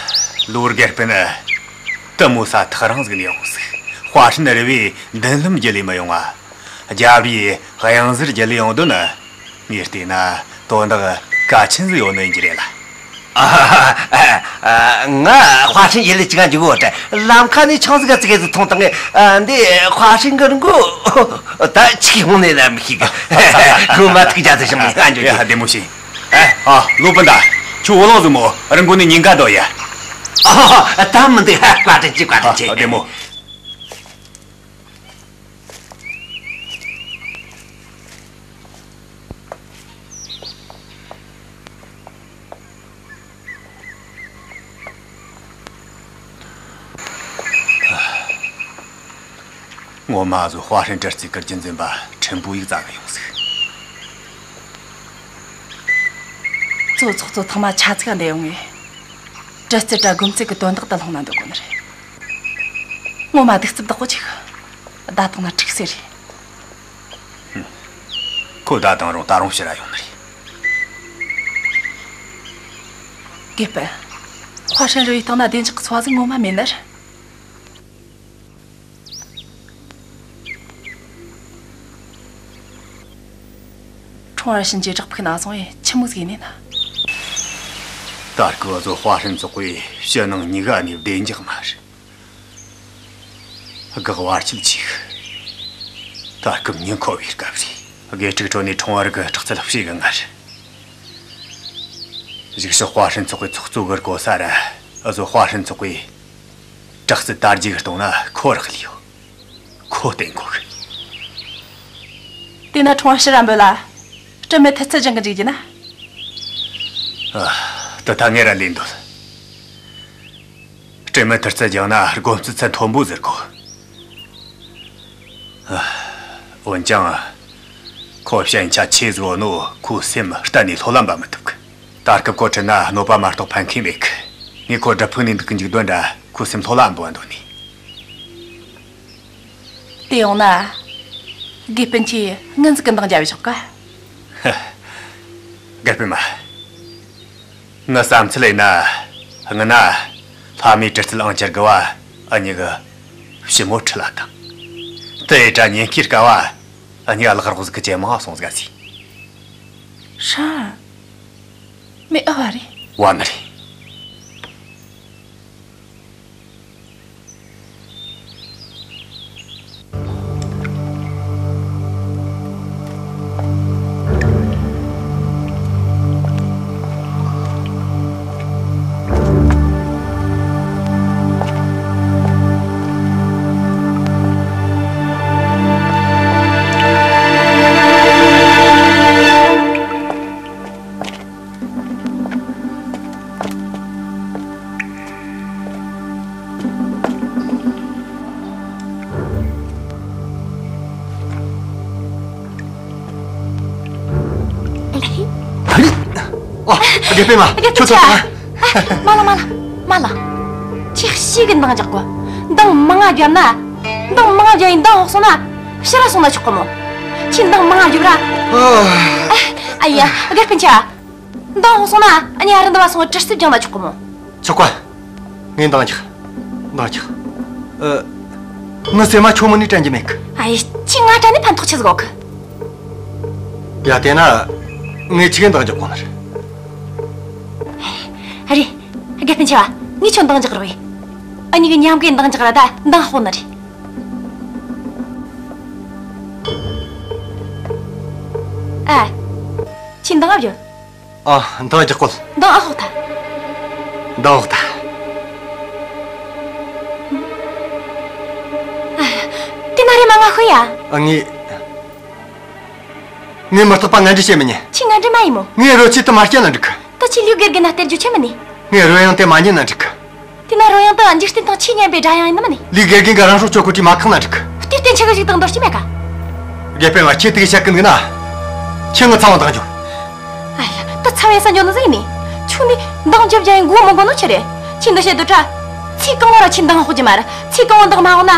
ལུའུ་དགེ་སྤུན་ནི་དེ་མོ་ས་ཐག་རིང་ཟིག་ནས་ཡོང་ཟིག་ཧྭ་ཧྲན་རི་བོའི་མདུན་ལམ་བརྒྱུད་ལས་མི་ཡོང་ང་། རྒྱབ་རིའི་གཡང་གཟར་བརྒྱུད་ལས་ཡོང་དོན་ནི། ངས་བལྟས་ན་དོན་དག་གལ་ཆེན་ཟིག་ཡོད་ནི་ཡིན་རྒྱུ་རེད་ལ། ཨ། ཨ། ང་ཧྭ་ཧྲན་ཡུལ་ལ་ཅིག་འཇུག་གོ་དྲ། ལམ་ཁ་ནས་ཆང་ཟིག་ག་ཙིག་གེ་ཟིག་འཐུང་བཏང་ངས། ཨ། འདི་ཧྭ་ཧྲན་གི་མགོ་ད་ཆིག་ཡོང་ནས་ལ་མི་ཤེས་གི། ཁོ་མ་ཐུག་ཅག་ཏུ་བྱུང་ནས་ང་འཇུག་ཡ། རྒྱུ་བདེ་མོ་བྱོས། ཨ། ཨ། ལོ་པན་ད། ཁྱོད་བུ་ལོང་ཟིག་མོ་རི་མགོ་ནས་ཉིན་ག་འདོད་ཡ། ཨ། ད་མི་འདུག་བཀའ་དྲིན་ཆེ། བཀའ་དྲིན་ཆེ། ཨ། བདེ་མོ། ངོ་མ་ཟོ་ཧྭ་ཧྲན་དྲག་རྩལ་གི་རྒྱུན་འཛིན་པ་ཁྲིན་པུའུ་ཡིག་བཙལ་གི་ཡོང་ཟིག་ཙོ་ཚོགས་གཙོ་ཐེངས་མ་ཆ་ཙིག་ག་འདི་ཡོང་ངས། གྲི་རྩལ་ར་སྒོམ་རྩལ་གི་དོན་དག་ད་ལྷུང་ན་འདོད་གོ་ནི་རེད། ངོ་མ་གདུག་རྩུབ་དག་པོ་ཅིག། བརྡ་བཏང་ན་འགྲིག་ས་རེད། ཁོ་བརྡ་བཏང་རུང་ད་རུང་ཕྱིར་ར་ཡོང་ནི་རེད། དགེ་སྤུན། ཧྭ་ཧྲན་རུ་ཡི་སྟེང་ན་བདེ་འཇགས་ཀྱི་འཚོ་བ་ཟིག་ངོ་མ་མེད་ནི་རེད། ཁྲུང་ཨར་ཕྱིན་ཆད་བྲག་ཕུག་ན་སོང་ཡེ་ཆི་མོ་ཟིག་ཡིན་ནི་ན། ད་སྐབས་བཟོ་ཧྭ་ཧྲན་ཚོགས་པའི་ཕྱི་ནང་གཉིས་ཀ་ནས་བདེ་འཇགས་མ་རེད། སྒེག་བར་ཆད་ཆེ་གི། ད་སྐབས་ཉིན་འཁོར་བའི་སྐབས་རེད། དགེ་ཕྲུག་ཁྲོད་ནས་ཁྲུང་ཨར་གི་དྲག་རྩལ་ཤེས་གི་ངར། གཞུག་ཕྱོགས་ཧྭ་ཧྲན་ཚོགས་པའི་ཚོགས་གཙོ་གི་གོ་ས་ར་བཟོ་ཧྭ་ཧྲན་ཚོགས་པའི་དྲག་རྩལ་དར་རྒྱས་གི་གཏོང་ན་ཁོ་རག་ལས་ཡོད། ཁོ་བསྟེན་དགོས་གི། དེ་ན་ཁྲུང་ཨར་ཕྱིར་ར་འབོད་ལ། སྤྲིན་མེད་མཐུ་རྩལ་སྦྱང་གི་འཇུག་རྒྱུ་ན། ཨ། དེ་ད་ངས་ར་ལས་འདོད། སྤྲིན་མེད་མཐུ་རྩལ་སྦྱང་ན་སྒོམ་རྩལ་ཚད་མཐོན་པོ་ཟེར་གོ། ཨ། འོན་ཀྱང་། ཁོ་ཞན་ཆ་ཆེ་ཟིག་ཡོད་ནོ་ཁོའི་སེམས་གཏན་ནས་ལྷོད་ལ་འབབ་མི་ཐུབ་གི། ད་སྐབས་ཁོ་ཁྲིད་ན་གནོད་པ་མ་གཏོགས་ཕན་ཁེ་མེད་གི། ངས་ཁོ་སྒྲུབ་ཕུག་ནས་འདུག་གི་འཇུག་དོན་ར་ཁོའི་སེམས་ལྷོད་ལ་འབབ་འདོད་ནི། དེ་ཡོང་ན། དགེ་སྤུན་ཁྱོས་སྔོན་ཟིག་གི་འདང་རྒྱབ་ཆོག་ག། དགེ་སྤུན་མ། ངའི་བསམ་ཚུལ་ཡིན་ན། སྔོན་ན་ལྷ་མོའི་གྲི་རྩལ་ཨང་ཅར་དགུ་བ་འུ་གཉིས་གི་ཞི་མོ་ཁྲིད་ལ་བཏང་། དེ་ཡི་གྲ་ཉེན་ཁའི་སྐབས་བ་འུ་གཉིས་གླག་རོགས་ཟིག་གི་ཇེ་མང་སོང་ཟིག་ཟེ། ཧྲ། མེད་ཨ་བ་རེད། བ་ནི་རེད། ཨ། དགེ་སྤུན་མ། དགེ་སྤུན་ཁྱོད་ཚོ་ཆ། ཨ། མ་ལ་མ་ལ་མ་ལ། ཁྱོས་ཞེ་གི་འདང་རྒྱག་གོ། འདང་མང་ང་རྒྱབ་ན། འདང་མང་ང་རྒྱབ་ཡིན་འདང་ཕོག་སོང་ན། ཕྱིར་ར་སོང་ན་ཆོག་གི་མོ། ཁྱོས་འདང་མང་ང་རྒྱབ་ར། ཨ། ཨ་ཡ། དགེ་སྤུན་ཆ། འདང་ཕོག་སོང་ན་ཨ་ནི་ཨ་རི་འདི་བ་སོང་གྲི་རྩལ་སྦྱང་ན་ཆོག་གི་མོ། ཆོག་ག། ངས་འདང་རྒྱག། འདང་རྒྱག། ཨ། ངའི་སེམས་མ་ཁྱོད་མོ་ནས་དྲན་རྒྱུ་མེད་གི། ཨ་ཡེ། ཁྱོས་ང་དྲན་ནས་ཕན་ཐོགས་ཆི་ཟིག་ཡོད་གི། ཡ་དེ་ན། ངས་ཁྱོད་འདང་རྒྱག་གོ་ནི་རེད། རེད། དགེ་སྤུན་ཆ། ངས་ཁྱོད་འདང་རྒྱག་རོགས་ཡེ། འུ་གཉིས་གི་མཉམ་གི་འདང་རྒྱག་ར་ད་འདང་ཕོག་ནི་རེད། ཨ། ཁྱོས་འདང་ཨ་བརྒྱབ། ཨ། འདང་རྒྱག་གོ། འདང་ཨ་ཕོག་ཐལ། འདང་ཕོག་ཐལ། ཨ། དེ་ན་རེམ་མ་ང་ཤོད་ཡ། ཨ། ངས། ངས་མུ་སྟེགས་པ་ངན་འབྲེལ་བྱེད་མི་ཉན། ཁྱོས་ངན་འབྲེལ་མ་ཡེ་མོ། ངས་རོལ་ཆས་དེ་མ་བསྐྱལ་ན་འགྲིག་གི། ད་ཁྱོས་ལིའུ་དགེ་རྒན་ན་སྟེར་རྒྱུ་ཆི་མིན་ནི། ངས་རོལ་དབྱངས་དེ་མ་ཉན་ན་འགྲིག་གི། དེ་ན་རོལ་དབྱངས་དེ་འཇིག་རྟེན་སྟེང་ཆེས་སྙན་པའི་སྒྲ་དབྱངས་ཡིན་ནི་མིན་ནི། ལིའུ་དགེ་རྒན་གིས་རང་སྲོག་གཅོད་གོ་དུས་མ་བཀག་ན་འགྲིག་གི། དེ་བསྟན་ཆི་གི་ཞིག་དང་འདོར་རྒྱུ་མེད་ཀ། དགེ་སྤུན་མ། ཁྱོས་དེ་གི་བཤད་གི་འདུག་ན། ཁྱོས་ངའི་ཚ་བ་འདང་རྒྱོབ། ཨ་ཡ། ད་ཚ་བའི་ས་འཇོག་ནི་ཟིག་ཡིན་ནི། ཁྱོད་ནི་འདང་རྒྱོབ་རྒྱུ་ཡིན་དགོས་མི་དགོས་ནོ་ཆི་རེད། ཁྱོས་འདི་བཤད་དུས་ད། ཚིག་གང་བོ་ར་ཁྱོས་འདང་ཕོག་རྒྱུ་མ་རེད། ཚིག་གང་བོ་འདང་མ་ཕོག་ན།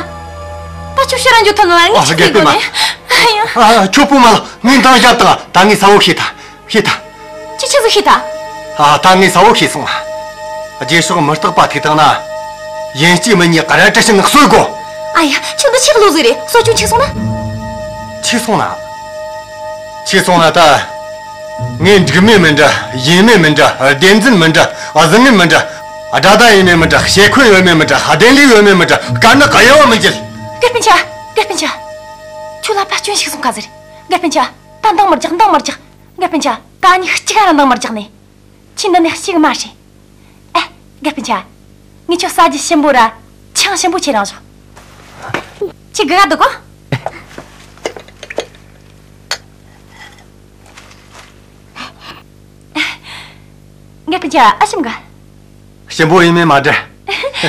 ད་ཁྱོད་ཕྱིར་ར་འགྱོ་ཐུབ་ནི་མ་རེད། ངས་ཨ། ཆི་ཟིག་དགོས་ནི། ཨ་ཡ། ཨ། ཁྱོད་སྤོ་མ་ལ། ངས་འདང་བརྒྱབ་དང་། ད་ངས་གསལ་བོ་ཤེས་ཐལ། ཤེས་ཐལ། ཁྱོས་ཆི་ཟིག་ཤེས་ཐལ། ཨ། ད་ངས་གསལ་བོ་ཤེས་སོང་ང་། རྗེས་ཕྱོགས་མུ་སྟེགས་པ་ཐུག་བཏང་ན། ཡིན་གཅིག་མིན་གཉིས་ཀ་ར་གྲི་བྱིན་ནས་གསོད་དགོས། ཨ་ཡ། ཁྱོད་འདི་ཆི་གི་བློ་ཟིག་རེད། གསོད་རྒྱུ་འཕྱུགས་སོང་ན། འཕྱུགས་སོང་ན། འཕྱུགས་སོང་ན་ད། ངས་འབྲུག་མི་མི་འདྲ། ཡུལ་མི་མི་འདྲ། སྡེ་འཛིན་མི་འདྲ། བཟང་ངན་མི་འདྲ། དགྲ་ཟླ་ཡིན་མིན་མི་འདྲ། ཤེས་ཁོན་ཡོད་མིན་མི་འདྲ། བདེན་ལུགས་ཡོད་མིན་མི་འདྲ། དཀར་ནག་གཡའ་བ་མི་འགྱུར། དགེ་སྤུན་ཆ། དགེ་སྤུན་ཆ། ཁྱོད་ལ་ཕར་སྐྱོན་འཕྱུགས་སོང་ཁ་ཟེར། དགེ་སྤུན་ཆ། ད་འདང་མི་རྒྱག། འདང་མི་རྒྱག། དགེ་སྤུན་ཆ། ད་ནི་གཅིག་ར་འདང་མི་རྒྱག་ནས། ཁྱོས་འདི་ནས་ཞེ་གི་མ་བྱེད། ཨེ། དགེ་སྤུན་ཆ། ངས་ཁྱོད་ཟ་རྒྱུ་ཞིམ་པོ་ར་ཆང་ཞིམ་པོ་ཁྱེར་རང་བཞག། ཁྱོས་སྒུག་ག་འདུག་གོ། དགེ་སྤུན་ཆ། ཨ། ཞིམ་ག། ཞིམ་པོ་ཡིན་མིན་མ་དྲན།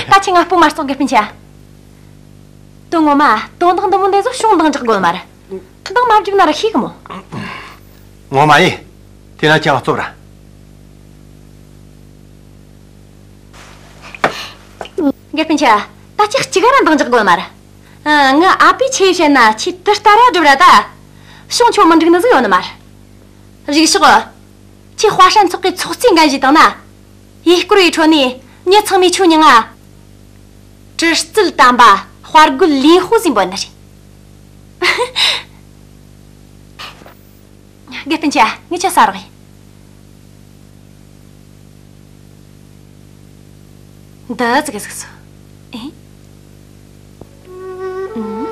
ད་ཁྱོས་ང་སྤོ་མ་སོང་། དགེ་སྤུན་ཆ། དོན་ངོ་མ་དོན་དག་འདི་མོ་འདི་ཚོ་ཞུང་འདང་རྒྱག་དགོས་མ་རེད། འདང་མ་བརྒྱབ་ན་ར་ཤེས་གི་མོ། ངོ་མ་ཡིན། དེ་ན་ཁྱོས་ང་སློབ་ར། དགེ་སྤུན་ཆ། ད་ཅི་གཅིག་ར་འདང་རྒྱག་དགོས་མ་རེད། ཨ། ངའི་ཨ་ཕས་ཆི་བཤད་ན་ཆི་དེ་ལྟར་ར་སྒྲུབ་ར་ད། བྱུང་ཆོག་མི་འགྲིག་ནི་ཟིག་ཡོད་ནི་མ་རེད། གཞུག་ཕྱོགས། ཁྱེད་དཔའ་ཧྲན་ཚོགས་ཀྱི་ཚོགས་གཙོའི་འགན་བཞེས་བཏང་ན། ཡུལ་སྐོར་བའི་ཁྲོད་ནས་མྱི་ཚང་མས་ཁྱོའི་མྱིང་ང་། གྲི་རྩལ་དམ་པ་དཔའ་རྒོད་ལིན་ཧུ་ཟེར་འབོད་ནི་རེད། དགེ་སྤུན་ཆ། ངས་ཁྱོད་ཟ་རོགས་ཡིན། འདི་ཟིག་གཟིགས་སོ། ཨེ། ཨུམ། ཨུམ།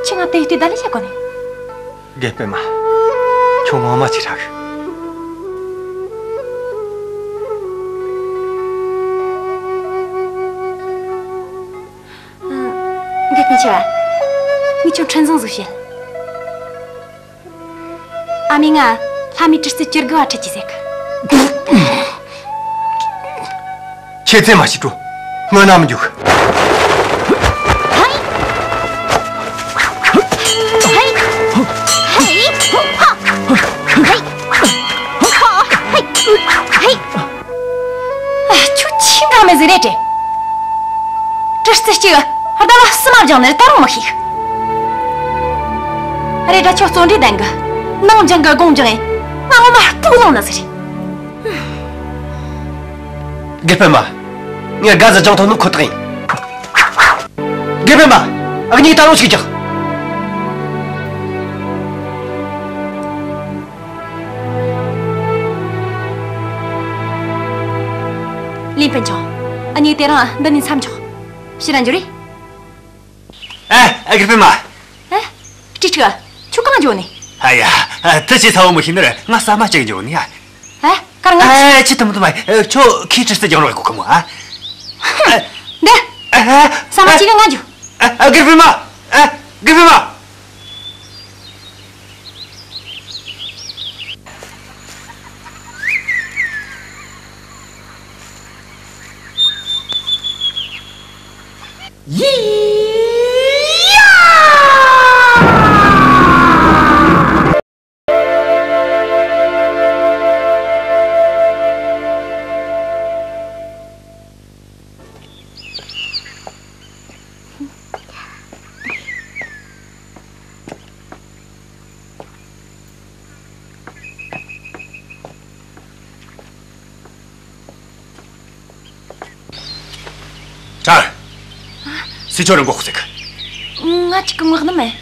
ཁྱོས་ང་དེ་ཡི་དུས་ད་ལས་བྱ་གོ་ནི། དགེ་སྤུན་མ། ཁྱོད་ངོ་མ་ཅིག་ཧྲ་གི། ཨ། དགེ་སྤུན་ཆ། ངས་ཁྱོད་འཕྲིན་བཟང་ཟིག་བཤད། ཨ་མས་ང་ལྷ་མིའི་གྲི་རྩལ་བཅུ་དགུ་བ་ཁྲིད་ཀྱིས་ཟེར་གི། ཁྱེད་རྩེད་མ་བྱེད་དྲོ། སྔོན་ན་མི་འཇུག། ཨ། ཁྱོད་ཆི་འདྲ་མི་ཟིག་རེད་དྲ། གྲི་རྩལ་གཅིག་ཟླ་བ་གསུམ་མ་སྦྱངས་ནི་ད་རུང་མི་ཤེས། རེད་དྲ་ཁྱོད་བརྩོན་འགྲུས་ལྡན་གི། ནང་སྦྱངས་གི་དགོང་སྦྱངས་ཡིན། ང་ངོ་མ་སྤུ་གུ་ནང་ན་ཟིག་རེད། དགེ་སྤུན་མ། ངས་དགའ་ཟིག་སྦྱངས་ཐུབ་ནི་ཁོ་ཐག་ཡིན། དགེ་སྤུན་མ། ཨ་ནི་ད་རུང་ཞིག་རྒྱག། ལིན་སྤུན་ཆུང་། ཨ་ནི་དེ་རིང་འདི་ནས་མཚམས་འཇོག། ཕྱིར་ར་འགྱོ་རེ། ཨ། ཨ། དགེ་སྤུན་མ། ཨ། ཀྲི་ཀྲི། ཁྱོད་གང་འགྱོ་ནི། ཨ་ཡ། ཨ། དེ་ཅི་ཚ་བོ་མི་ཤེས་ནི་རེད། ང་ཟ་མ་བཅད་འགྱོ་ནི་ཡ། ཨ། གར་ང་། ཨ། ཅི་དུམ་དུམ་མ། ཁྱོད་ཁིའི་གྲི་རྩལ་སྦྱང་རོགས་གོ་གི་མོ་ཨ། འདི། ཨ། ཟ་མ་བཅད་གི་ང་འགྱོ། ཨ། ཨ། དགེ་སྤུན་མ། ཨ། དགེ་སྤུན་མ། ཡི་ཡ། ཁྲ། སུས་ཁྱོད་རང་མགོ་ཁུག་ཟེར་གི། ང་གཅིག་གིས་མངགས་ནི་མེད།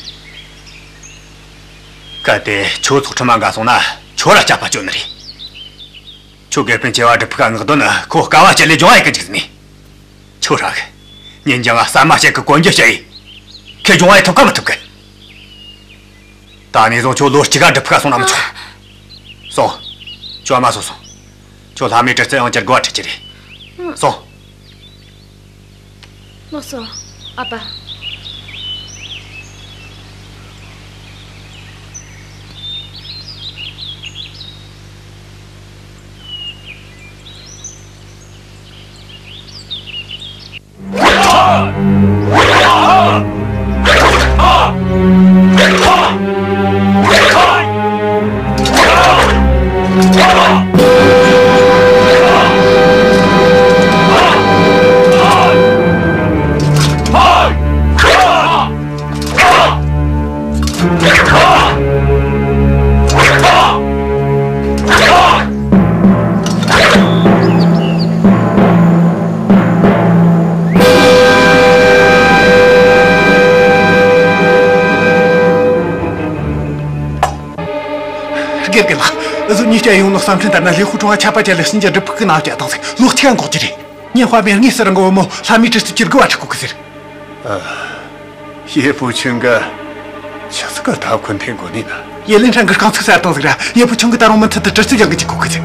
གལ་ཏེ་ཁྱོད་ཚོགས་ཁྲིམས་མ་འགལ་སོང་ན་ཁྱོད་ར་སྐྱབས་པ་བཅོལ་ནི་རེད། ཁྱོད་དགེ་སྤུན་ཆེ་བ་སྒྲུབ་ཕུག་ག་མངགས་དོན་ནི་ཁོ་དཀའ་བ་སྤྱད་ལས་སྦྱོང་བ་ཡེད་གི་འཇུག་ནི། ཁྱོད་ཧྲ་གི། ཉིན་རྒྱང་ང་ཟ་མ་བཅད་གི་གོན་རྒྱུ་བཅད་ཡི། ཁེ་སྦྱོང་བ་ཡེད་ཐུབ་ག་མི་ཐུབ་གི། ད་ནས་བཟུང་ཁྱོད་ལོ་གཅིག་ག་སྒྲུབ་ཕུག་ག་སོང་ན་མི་ཆོག། སོང་། ཁྱོད་ཨ་མ་སོ་སོང་། ཁྱོད་ལྷ་མིའི་གྲི་རྩལ་ཡང་བསྐྱར་དགོས་པ་ཁྲིད་ཀྱི་རེད། སོང་། ལགས་སོ། ཨ་ཕ། དགེ་རྒན་ལགས། འུ་ཟོ་གཉིས་ཀྱི་ཡོང་ནོ་བསམ་ཚུལ་ལྟར་ན་ལིན་ཧུ་ཁྲུང་ང་ཆད་པ་བཅད་ལས་ཕྱིན་ཆད་སྒྲུབ་ཕུག་གི་ནང་བསྐྱལ་བཏང་ཟིག། ལོ་གཅིག་ག་འགོར་རྒྱུ་རེད། ཉིན་དཔའ་མེད་དངོས་སུ་རང་གི་བུ་མོ་ལྷ་མིའི་གྲི་རྩལ་བཅུ་དགུ་བ་ཁྲིད་གོ་གི་ཟེར། ཨ། ཡེ་པུ་ཆུན་གིས་ཆི་ཟིག་གི་ཐབས་ཁུར་འཐེན་གོ་ནི་ན། ཡེ་ལིན་ཧྲན་གི་རྐང་ཚུགས་གསར་བཏང་ཟིག་ར། ཡེ་པུ་ཆུན་གིས་ད་རུང་མུ་མཐུད་དུ་གྲི་རྩལ་སྦྱང་གི་འཇུག་གོ་གི་ཟེར།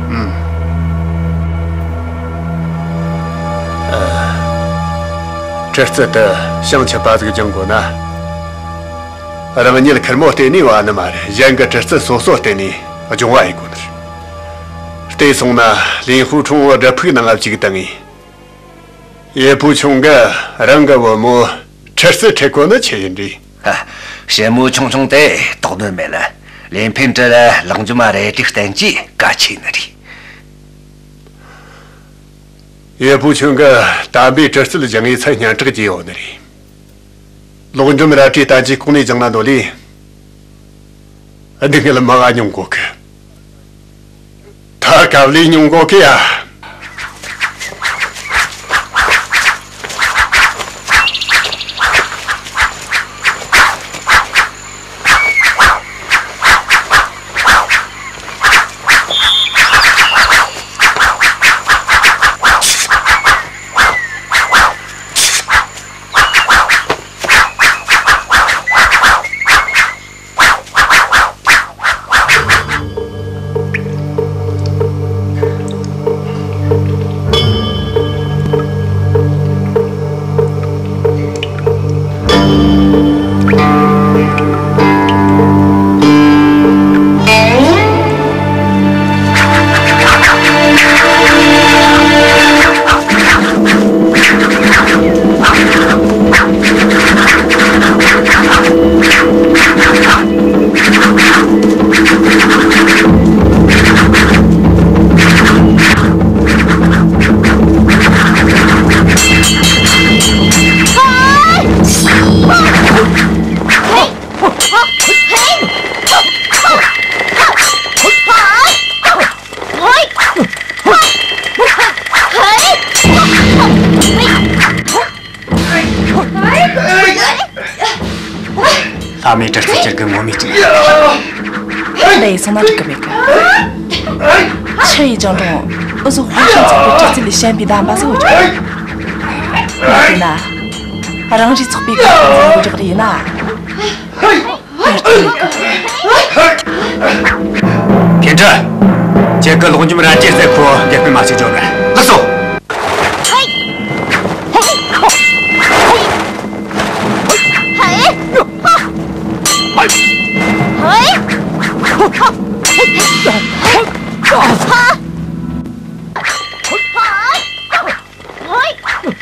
ཨུམ། ཨ། གྲི་རྩལ་དེ་བྱང་ཆུབ་པ་ཟིག་སྦྱང་དགོས་ན། རང་ཉིད་ཁེར་མོ་བརྟེན་ནས་བ་ནི་མ་རེད། གཞན་གྱི་གྲི་རྩལ་སོ་སོ་བརྟེན་ནས་སྦྱོང་བ་ཡེད་དགོས་ནི་རེད། བལྟས་སོང་ན་ལིན་ཧུ་ཁྲུང་བོ་སྒྲུབ་ཕུག་ནང་ང་བཅུག་བཏང་ངས། ཡེ་པུ་ཆུན་གིས་རང་གི་བུ་མོ་གྲི་རྩལ་ཁྲིད་གོ་ནི་ཆི་ཡིན་དྲིས། ཧ། ཞི་མོ་ཆུང་ཆུང་དེ་དོགས་འདོད་མེད་ལ། ལིན་ཕིན་ཀྲི་ལ་ལོག་འཇོམས་རལ་གྲིའི་བསྟན་བཅོས་གལ་ཆེ་ནི་རེད། ཡེ་བུ་ཆུན་གིས་དམ་པའི་གྲི་རྩལ་སྦྱངས་ངེ་ཚེ་སྙན་གྲགས་ཀྱི་ཡོད་ནི་རེད། ལོག་འཇོམས་རལ་གྲིའི་བསྟན་བཅོས་ལྐོག་ནས་སྦྱངས་ན་འདོད་ལས། སྡུག་བསྔལ་མང་ང་མྱོང་གོ་གི། ད་དཀའ་ལས་མྱོང་གོ་གི་ཡ། ལྷ་མོའི་གྲི་རྩལ་ཁྱེར་གི་ངོ་མས་བྲིས། འདི་ཡི་སོང་ན་འགྲིག་གི་མེད་གི། ཆུ་ཡི་ལྗང་སྒྲོང་། འུ་ཟོ་དཔའ་ཞུམ་ཚོགས་པའི་གྲི་རྩལ་ལས་ཞན་པའི་གདམས་པ་ཟིག་ཡོད་ཀྱང་། ང་བལྟས་ན། རང་རེའི་ཚོགས་པའི་གི་ཚོགས་འགོ་འཇོག་རེ་ཡིན་ན། ཕིན་ཀྲི། ཁྱེད་ཀྱིས་ལོག་འཇོམས་རལ་གྲིའི་རྩལ་ཁོ་དགེ་སྤུན་མ་ཞིག་འཇོག་གི། ལགས་སོ།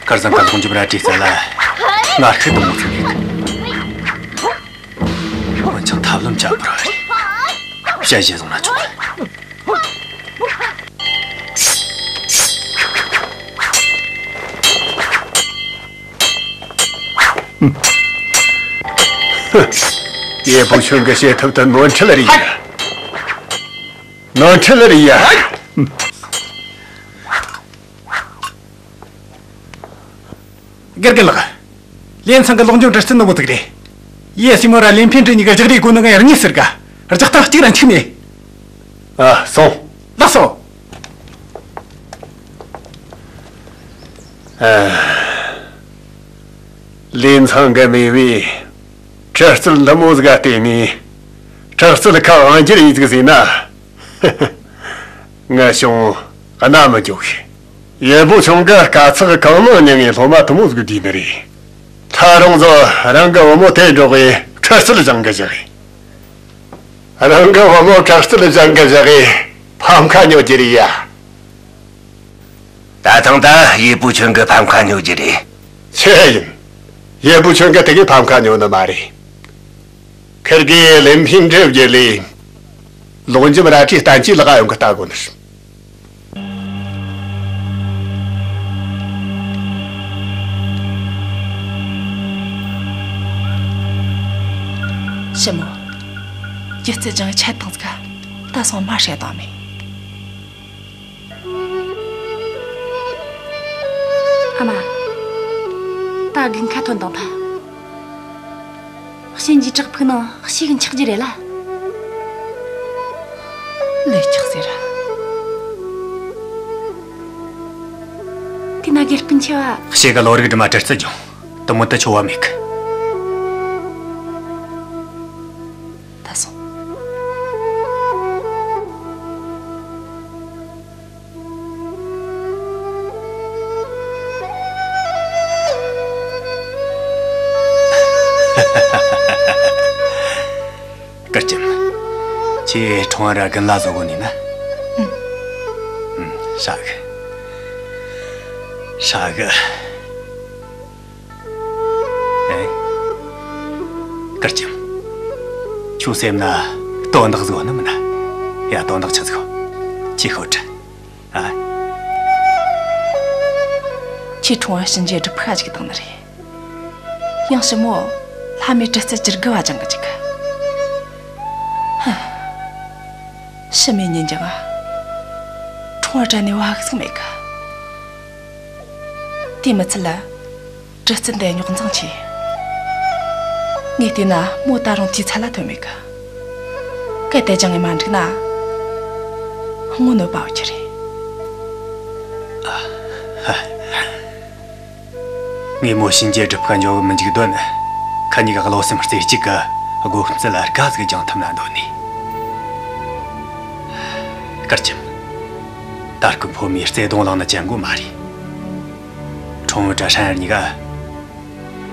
དཀར་ཟངས་ཀྱི་ལོག་འཇོམས་རལ་གྲིའི་རྩལ་ལ་ངར་ཤུགས་དུ་མོ་ཚུགས་ཡོད། འོན་ཀྱང་ཐབས་ལམ་ཅིག་བོར་བ་རེད། བཤད་གཞི་བཟུང་ན་ཆོག་གི། ཡེ་བུ་ཆུན་གི་བྱེད་ཐབས་དེ་ནོར་འཁྲུལ་རེད་ཡ། ནོར་འཁྲུལ་རེད་ཡ། དགེ་རྒན་ལགས། ལིན་ཚང་གི་ལོག་འཇོམས་གྲི་རྩལ་ནོར་བུ་ཐུག་རེད། ཡེ་སི་མོ་ར་ལིན་ཕིན་ཀྲི་གཉིས་ཀྱི་རྒྱག་རེས་གོ་ནི་ངས་རྙེད་ཟེར་ག། རྒྱག་ཐག་གཅིག་ར་འཆུག་མེད། ཨ། སོང་། ལགས་སོ། ཨ། ལིན་ཚང་གི་མེས་པོས་གྲི་རྩལ་འདི་མོ་ཟིག་ག་བལྟས་ནས་གྲི་རྩལ་ཁ་དབང་སྒྱུར་ཡེད་ཟིག་ཟེར་ན། ངི་གཞུང་གནའ་མི་འཇུག་གི། ཡེ་བུ་ཆུན་གིས་དཀའ་ཚེགས་གང་མང་མྱངས་ངེ་སློབ་མ་དེ་མོ་ཟིག་བསྡུས་ནི་རེད། ད་རུང་ཟོ་རང་གི་བུ་མོ་དེ་འགྲོགས་གི་གྲི་རྩལ་སྦྱང་གི་བཞག་གི། རང་གི་བུ་མོ་གྲི་རྩལ་སྦྱང་གི་བཞག་གི་ཕམ་ཁ་ཉོ་རྒྱུ་རེད་ཡ། ད་ཐེངས་ད་ཡེ་བུ་ཆུན་གིས་ཕམ་ཁ་ཉོ་རྒྱུ་རེད། ཆི་ཡིན། ཡེ་བུ་ཆུན་གིས་དེ་གི་ཕམ་ཁ་ཉོ་ནི་མ་རེད། ཁིར་གིས་ལིན་ཕིན་ཀྲི་བརྒྱུད་ལས་ལོག་འཇོམས་རལ་གྲིའི་བསྟན་བཅོས་ལག་ག་ཡོང་གི་ལྟ་དགོས་ནི། ཞི་མོ། སྒྱུ་རྩལ་སྦྱང་ཆད་བཏང་ཟིག། ད་སོང་མ་བཤད་དང་མེད། ཨ་མ། ད་དགུན་ཁ་ཐོན་དང་ཐལ། གཤིན་རྗེའི་བྲག་ཕུག་ནང་གཤེགས་འཆག་རྒྱུ་རེད་ལ། ལས་ཆགས་ཟེར། དེ་ན་དགེ་སྤུན་ཆེ་བ། གཤེགས་ག་ལོ་རིག་སྒྲིལ་མ་གྲི་རྩལ་སྦྱོང་། དེ་མོ་དེ་ཆོ་བ་མེད་གི། ད་སོང་། སྐར་ཆེན། ཁྱེད་ཁྲོང་བ་ར་རྒན་ལ་བཟོ་གོ་ནི་ན། ཨུམ། ཧྲ་གི། ཧྲ་གི། ཨེ། སྐར་ཆེན། ཁྱོད་སེམས་ན་ལྟོ། དོན་དག་ཟིག་ནི་མིན་ན། ཡ། དོན་དག་ཆི་ཟིག་ཡོད། ཁྱོས་ཤོད་དྲ། ཨ། ཁྱོས་ཁྲུང་བ་གཤིན་རྗེའི་སྒྲུབ་ཕུག་ག་བཅུག་བཏང་ནི་རེད། ཡང་ཞི་མོ་ལྷ་མོའི་གྲི་རྩལ་བཅུ་དགུ་བ་སྦྱང་གི་བཅུག་གི། ཧ། ཕྱི་མའི་ཉིན་རྒྱང་ང་ཁྲུང་བ་དྲན་ནས་བབ་གི་ཟིག་མེད་གི། དེ་མི་ཚད་ལ། གྲི་རྩལ་འདི་རྙོག་འཛིང་ཆེ། ངས་བལྟས་ན་མོ་ད་རུང་དེའི་ཚད་ལ་ཐོན་མེད་གི། གལ་ཏེ་སྦྱང་ངས་མ་འགྲིག་ན། དངོས་གནོད་པ་ཡོད་རྒྱུ་རེད། ངས་མོ་གཤིན་རྗེའི་སྒྲུབ་ཕུག་འགྱོ་གི་མི་འཇུག་འདོད་ནི། ཁི་གཉིས་ཀ་བློ་སེམས་རྩེ་གཅིག་གི་སྒོ་རྩལ་དགའ་ཟིག་སྦྱང་ཐུབ་ན་འདོད་ནི། སྐར་ཆེན། ད་སྐུ་ཕོ་མོའི་བརྩེ་དུང་བླངས་ན་ཅན་གོ་མ་རེད། ཁྲུང་བུ་དྲ་ཧྲན་གཉིས་ཀ།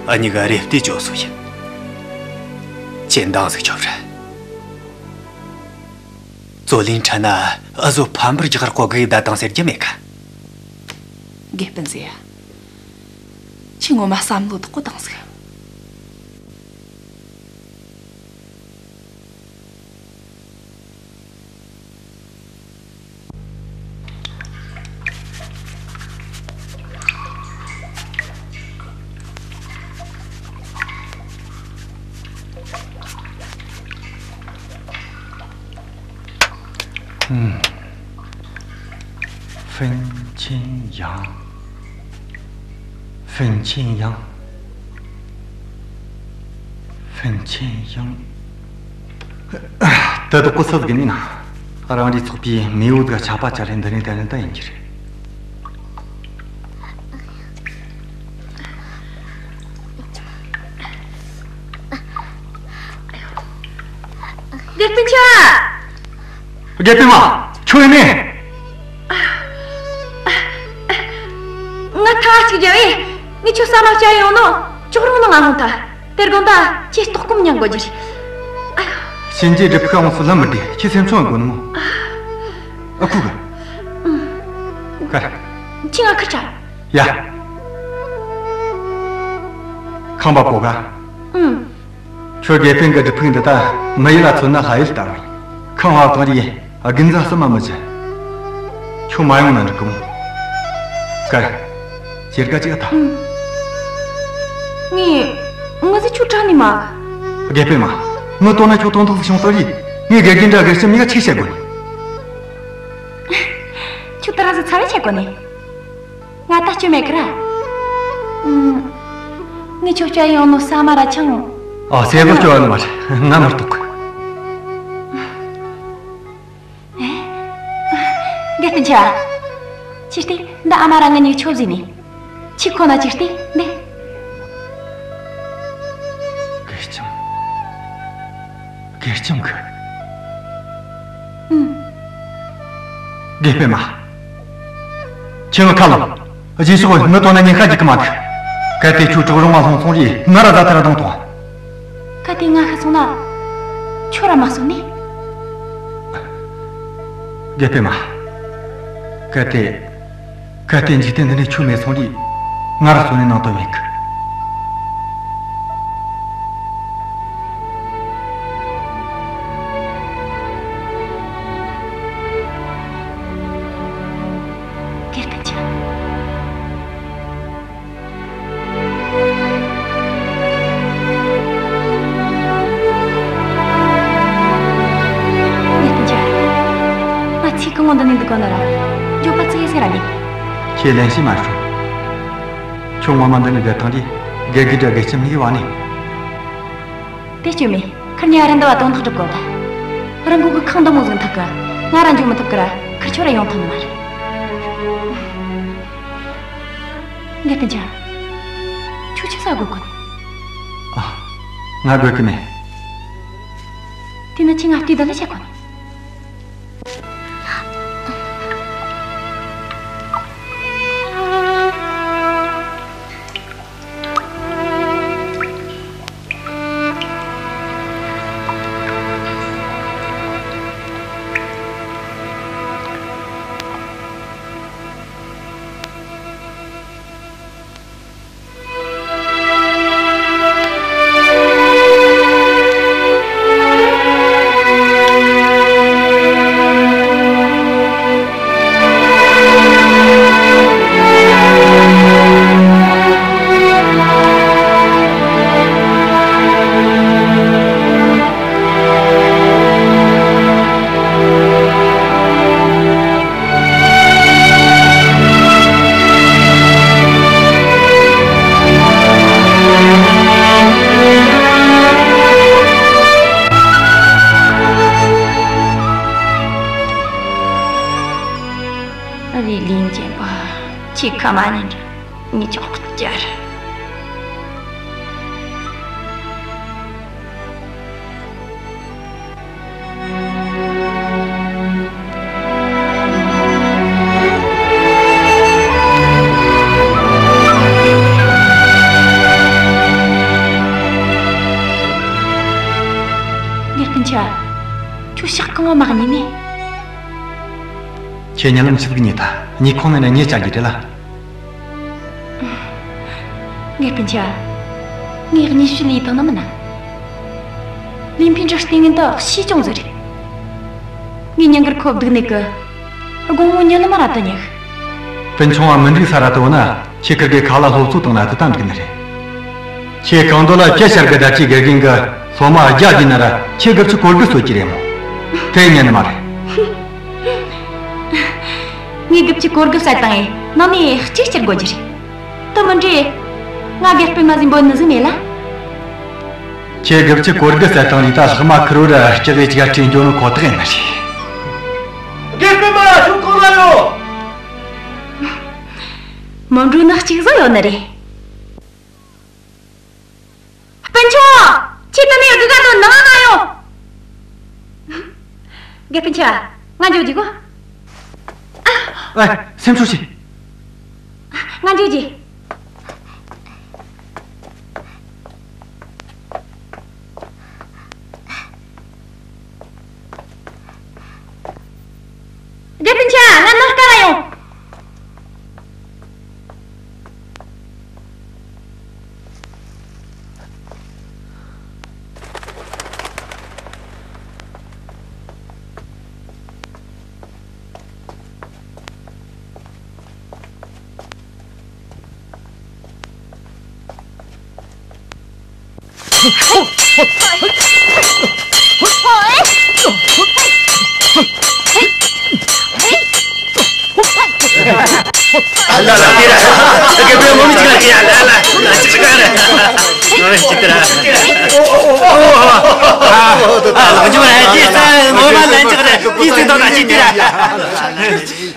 འུ་གཉིས་ཀ་རེ་ལྟོས་ཅོ་སོ་ཡིན། ཁྱེད་འདང་ཟིག་རྒྱོབ་ར། ཙོ་ལིན་ཁྲ་ན་འུ་ཟོ་ཕམ་པར་རྒྱག་ར་གོ་གི་ཡི་བསྡད་བཏང་ཟེར་རྒྱུ་མེད་ག། དགེ་སྤུན་ཟེར་ཡ། ཁྱོས་ངོ་མ་བསམ་བློ་དག་པོ་བཏང་ཟིག། 嗯，风清扬，风清扬，风清扬。 དེ་དག་གི་སུ་ཟིག་ཡིན་ན། རང་རེའི་ཚོགས་པའི་མེས་པོ་ཟིག་ཆད་པ་བཅད་རེ་འདི་ནས་དེ་ནས་ད་ཡིན་གྱི་རེད། དགེ་སྤུན་ཆ། དགེ་སྤུན་མ། ཁྱོད་ཡིན་ནི། ང་ཐག་ཅིག་རྒྱབ་ཨེ། ངས་ཁྱོད་ཟ་མ་བཅད་ཡོང་ནོ། ཅོག་རོང་ནང་ང་ལྷུང་ཐལ། དེ་དགོང་ད་ཁྱེད་ལྟོགས་སྐོམ་མྱང་དགོས་རྒྱུ་རེད། ཨ་ཡོ། གཤིན་རྗེའི་སྒྲུབ་ཕུག་འོང་སོ་ལ་མི་བདེ། ཁྱེད་སེམས་ཆུང་དགོས་ནི་མོ། ཨ་ཁུ་གི། ཀར། ཁྱེད་ང་ཁུར་ཆ། ཡ། ཁང་པ་པོ་ག། ཨུམ། ཁྱོད་དགེ་སྤུན་གི་སྒྲུབ་ཕུག་འདི་ད་མི་ཡུལ་ལ་མཚོན་ན་ལྷ་ཡུལ་ལྟ་བུ་ཡིན། ཁང་བ་དང་རེ་དགུན་ཟ་གསུམ་མ་མི་བྱེད། ཁྱོད་མ་ཡོང་ན་འགྲིག་གི་མོ། ཀར། ཇེ་དགའ་ཅིག་ཨ་ཐ། ཨུམ། ངས། ངས་ཟིག་ཁྱོད་དྲན་ནི་མ། དགེ་སྤུན་མ། ངའི་དོན་ན་ཁྱོད་དོན་དག་ཟིག་བྱུང་སོང་རེད། ངས་དགེ་རྒན་དྲ་དགེ་ལྕམ་གཉིས་ཀ་ཆི་བྱེད་དགོས་ནི། ཁྱོད་ད་རང་ཟིག་ཚ་བས་བྱེད་དགོས་ནི། ང་ད་སྐྱོན་མེད་གི་ར། ཨུམ། ངས་ཁྱོད་སྐྱོན་ཡོང་ནོ་ས་མ་ར་ཆང་། ཨ། ཟས་བཟོ་སྐྱོན་ཡོང་ནི་མ་རེད། ང་མི་ལྟོགས་གི། ཨེ། དགེ་སྤུན་ཆ། ཅི་སྟེ་འདི་ཨ་མ་ར་ང་གཉིས་ཆོ་ཟིན་ནི། ཁྱོས་ཁོ་ན་ཅི་སྟེ་འདི། དགེ་ལྕམ། དགེ་ལྕམ་གི། ཨུམ། དགེ་སྤུན་མ། ཁྱེད་ངའི་ཁ་ལོ། རྗེས་ཕྱོགས་ངའི་དོན་ན་ཉེན་ཁ་འཇིགས་གི་མ་འདུག། གལ་ཏེ་ཁྱོད་གྲོག་རོང་ང་ལྷུང་སོང་རེ་ང་ར་ཟ་ཐལ་ར་གཏོང་དང་། གལ་ཏེ་ང་ཤི་སོང་ན། ཁྱོད་ར་མ་གསོན་ནི། དགེ་སྤུན་མ། གལ་ཏེ། གལ་ཏེ་འཇིག་རྟེན་འདི་ནས་ཁྱོད་མེད་སོང་རེ། ང་ར་གསོན་ནས་ནང་དོན་མེད་གི། དགེ་སྤུན་ཆ། དགེ་སྤུན་ཆ། ང་ཚིག་གང་ངོ་འདི་ནས་འདུག་གོ་ན་ར། འགྱོད་པ་ཚིག་ཡེ་ཟེར་ར་མེད། ཁྱེད་ལན་ཞིག་མ་སོང་། ཁྱོད་ངོ་མ་འདི་ནས་བསྡད་ཐང་དེ་དགེ་རྒན་དྲ་དགེ་ལྕམ་གཉིས་ཀྱི་བར་ནས། དེ་སྐྱོན་མེད། ཁིར་གཉིས་ཀ་རེ་འདི་བ་དོན་དག་སྒྲུབ་དགོས་ད། རང་གོ་གི་ཁང་འདི་མོ་ཟིག་འཐུག་གི། ང་ར་འགྱོ་མི་ཐུབ་གི་ར། ཁིར་ཆོ་ར་ཡོང་ཐུབ་ནི་མ་རེད། དགེ་སྤུན་ཆ། ཁྱོད་ཆི་ཟ་དགོས་གོ་ནི། ཨ། ང་དགོས་གི་མེད། དེ་ན་ཁྱོས་ང་ལྟོས་ད་ལ་བྱ་གོ་ནི། ཁྱེད་ཁ་མ་ཉན་ར་ངས་ཅོག་ཅར། ངའི་སྤུན་ཆ། ཁྱོད་ཞག་གང་བ་མ་གཉིད་ནས། ཁྱེད་གཉིད་ལམ་ཞིག་གཉིད་ཐ། གཉིད་ཁོང་ནས་ནས་ཉེ་ཅག་གི་དེ་ལ། ངའི་སྤུན་ཆ། ངས་གཉིད་ཤུལ་ལས་བཏང་ན་མིན་ན། ལིན་ཕིན་ཀྲི་ལྟས་ངན་དུ་ཤི་ཅུང་ཟིག་རེད། ངས་ཉིན་དཀར་ཁོ་སྡུག་ནས་གི། དགོང་མོ་ཉི་ལམ་ར་དུ་ཉག། སྤུན་ཆུང་བ་མི་འགྲིག་ས་ར་དུ་བ་ན། ཁྱེད་ཁིར་གི་ཁ་ལ་སློབ་གསོ་བཏང་ན་དུ་ད་འགྲིག་ནི་རེད། ཁྱེད་གང་འདོད་ལ་ཁྱེད་ཤར་གི་བརྡ་ཅིག་དགེ་རྒན་གི་སློབ་མ་རྒྱ་དེ་ན་ར་ཁྱེད་དགུ་བཅུ་གོ་དགུ་གསོད་ཀྱི་རེད་མོ། དེ་ཉན་ནི་མ་རེད། ངས་དགུ་བཅུ་གོ་དགུ་བསད་བཏང་ངས་ནང་ནས་གཅིག་སྐྱུར་དགོས་རྒྱུ་རེད། དེ་མི་འདྲ། ང་དགེ་སྤུན་མ་ཟིན་པོ་ནི་ཟིན་མེད་ལ། ཁྱེད་དགུ་བཅུ་གོ་དགུ་བསད་བཏང་ལི་ད་ལྷག་མ་ཁུར་བོ་ར་སྐྱག་གི་ཅིག་ག་ཁྲིད་འགྱོ་ནི་ཁོ་ཐག་ཡིན་ནི་རེད། དགེ་སྤུན་མ་ཁྱོད་གང་ན་ཡོད། མི་འགྲོ་ནི་གཅིག་བཟོ་ཡོད་ནི་རེད། སྤུན་ཆུང་། ཁྱེད་དེ་ནས་སྒུག་ག་དོ་ནང་ང་ཡོང་། དགེ་སྤུན་ཆ། ང་འགྱོ་རྒྱུ་གོ། ཨ། ཨེ། སེམས་ཆུང་བྱོས། ང་འགྱོ་རྒྱུ། དགེ་སྤུན་ཆ། ང་ནང་ཀ་ར་ཡོང་།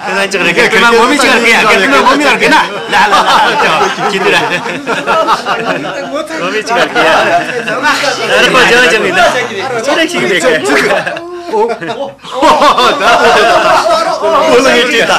ང་ཅག་རེ་གི་ཁི་མ་ངོ་མི་ཅིག་རེད་གི་ཡ། གི་མ་ངོ་མི་ཅིག་རེད་གི་ཡ། གི་ན་ལ་ལ་ལ་ཅོ་གི་དེ་ར། རེ་པ་ཅང་ཅང་མི་འདུག་ཅི་རེད་ཅིག་རེད་གི། ཨོ་ཨོ་ད་ཨོ་ལ་ངེ་ཅི་ད།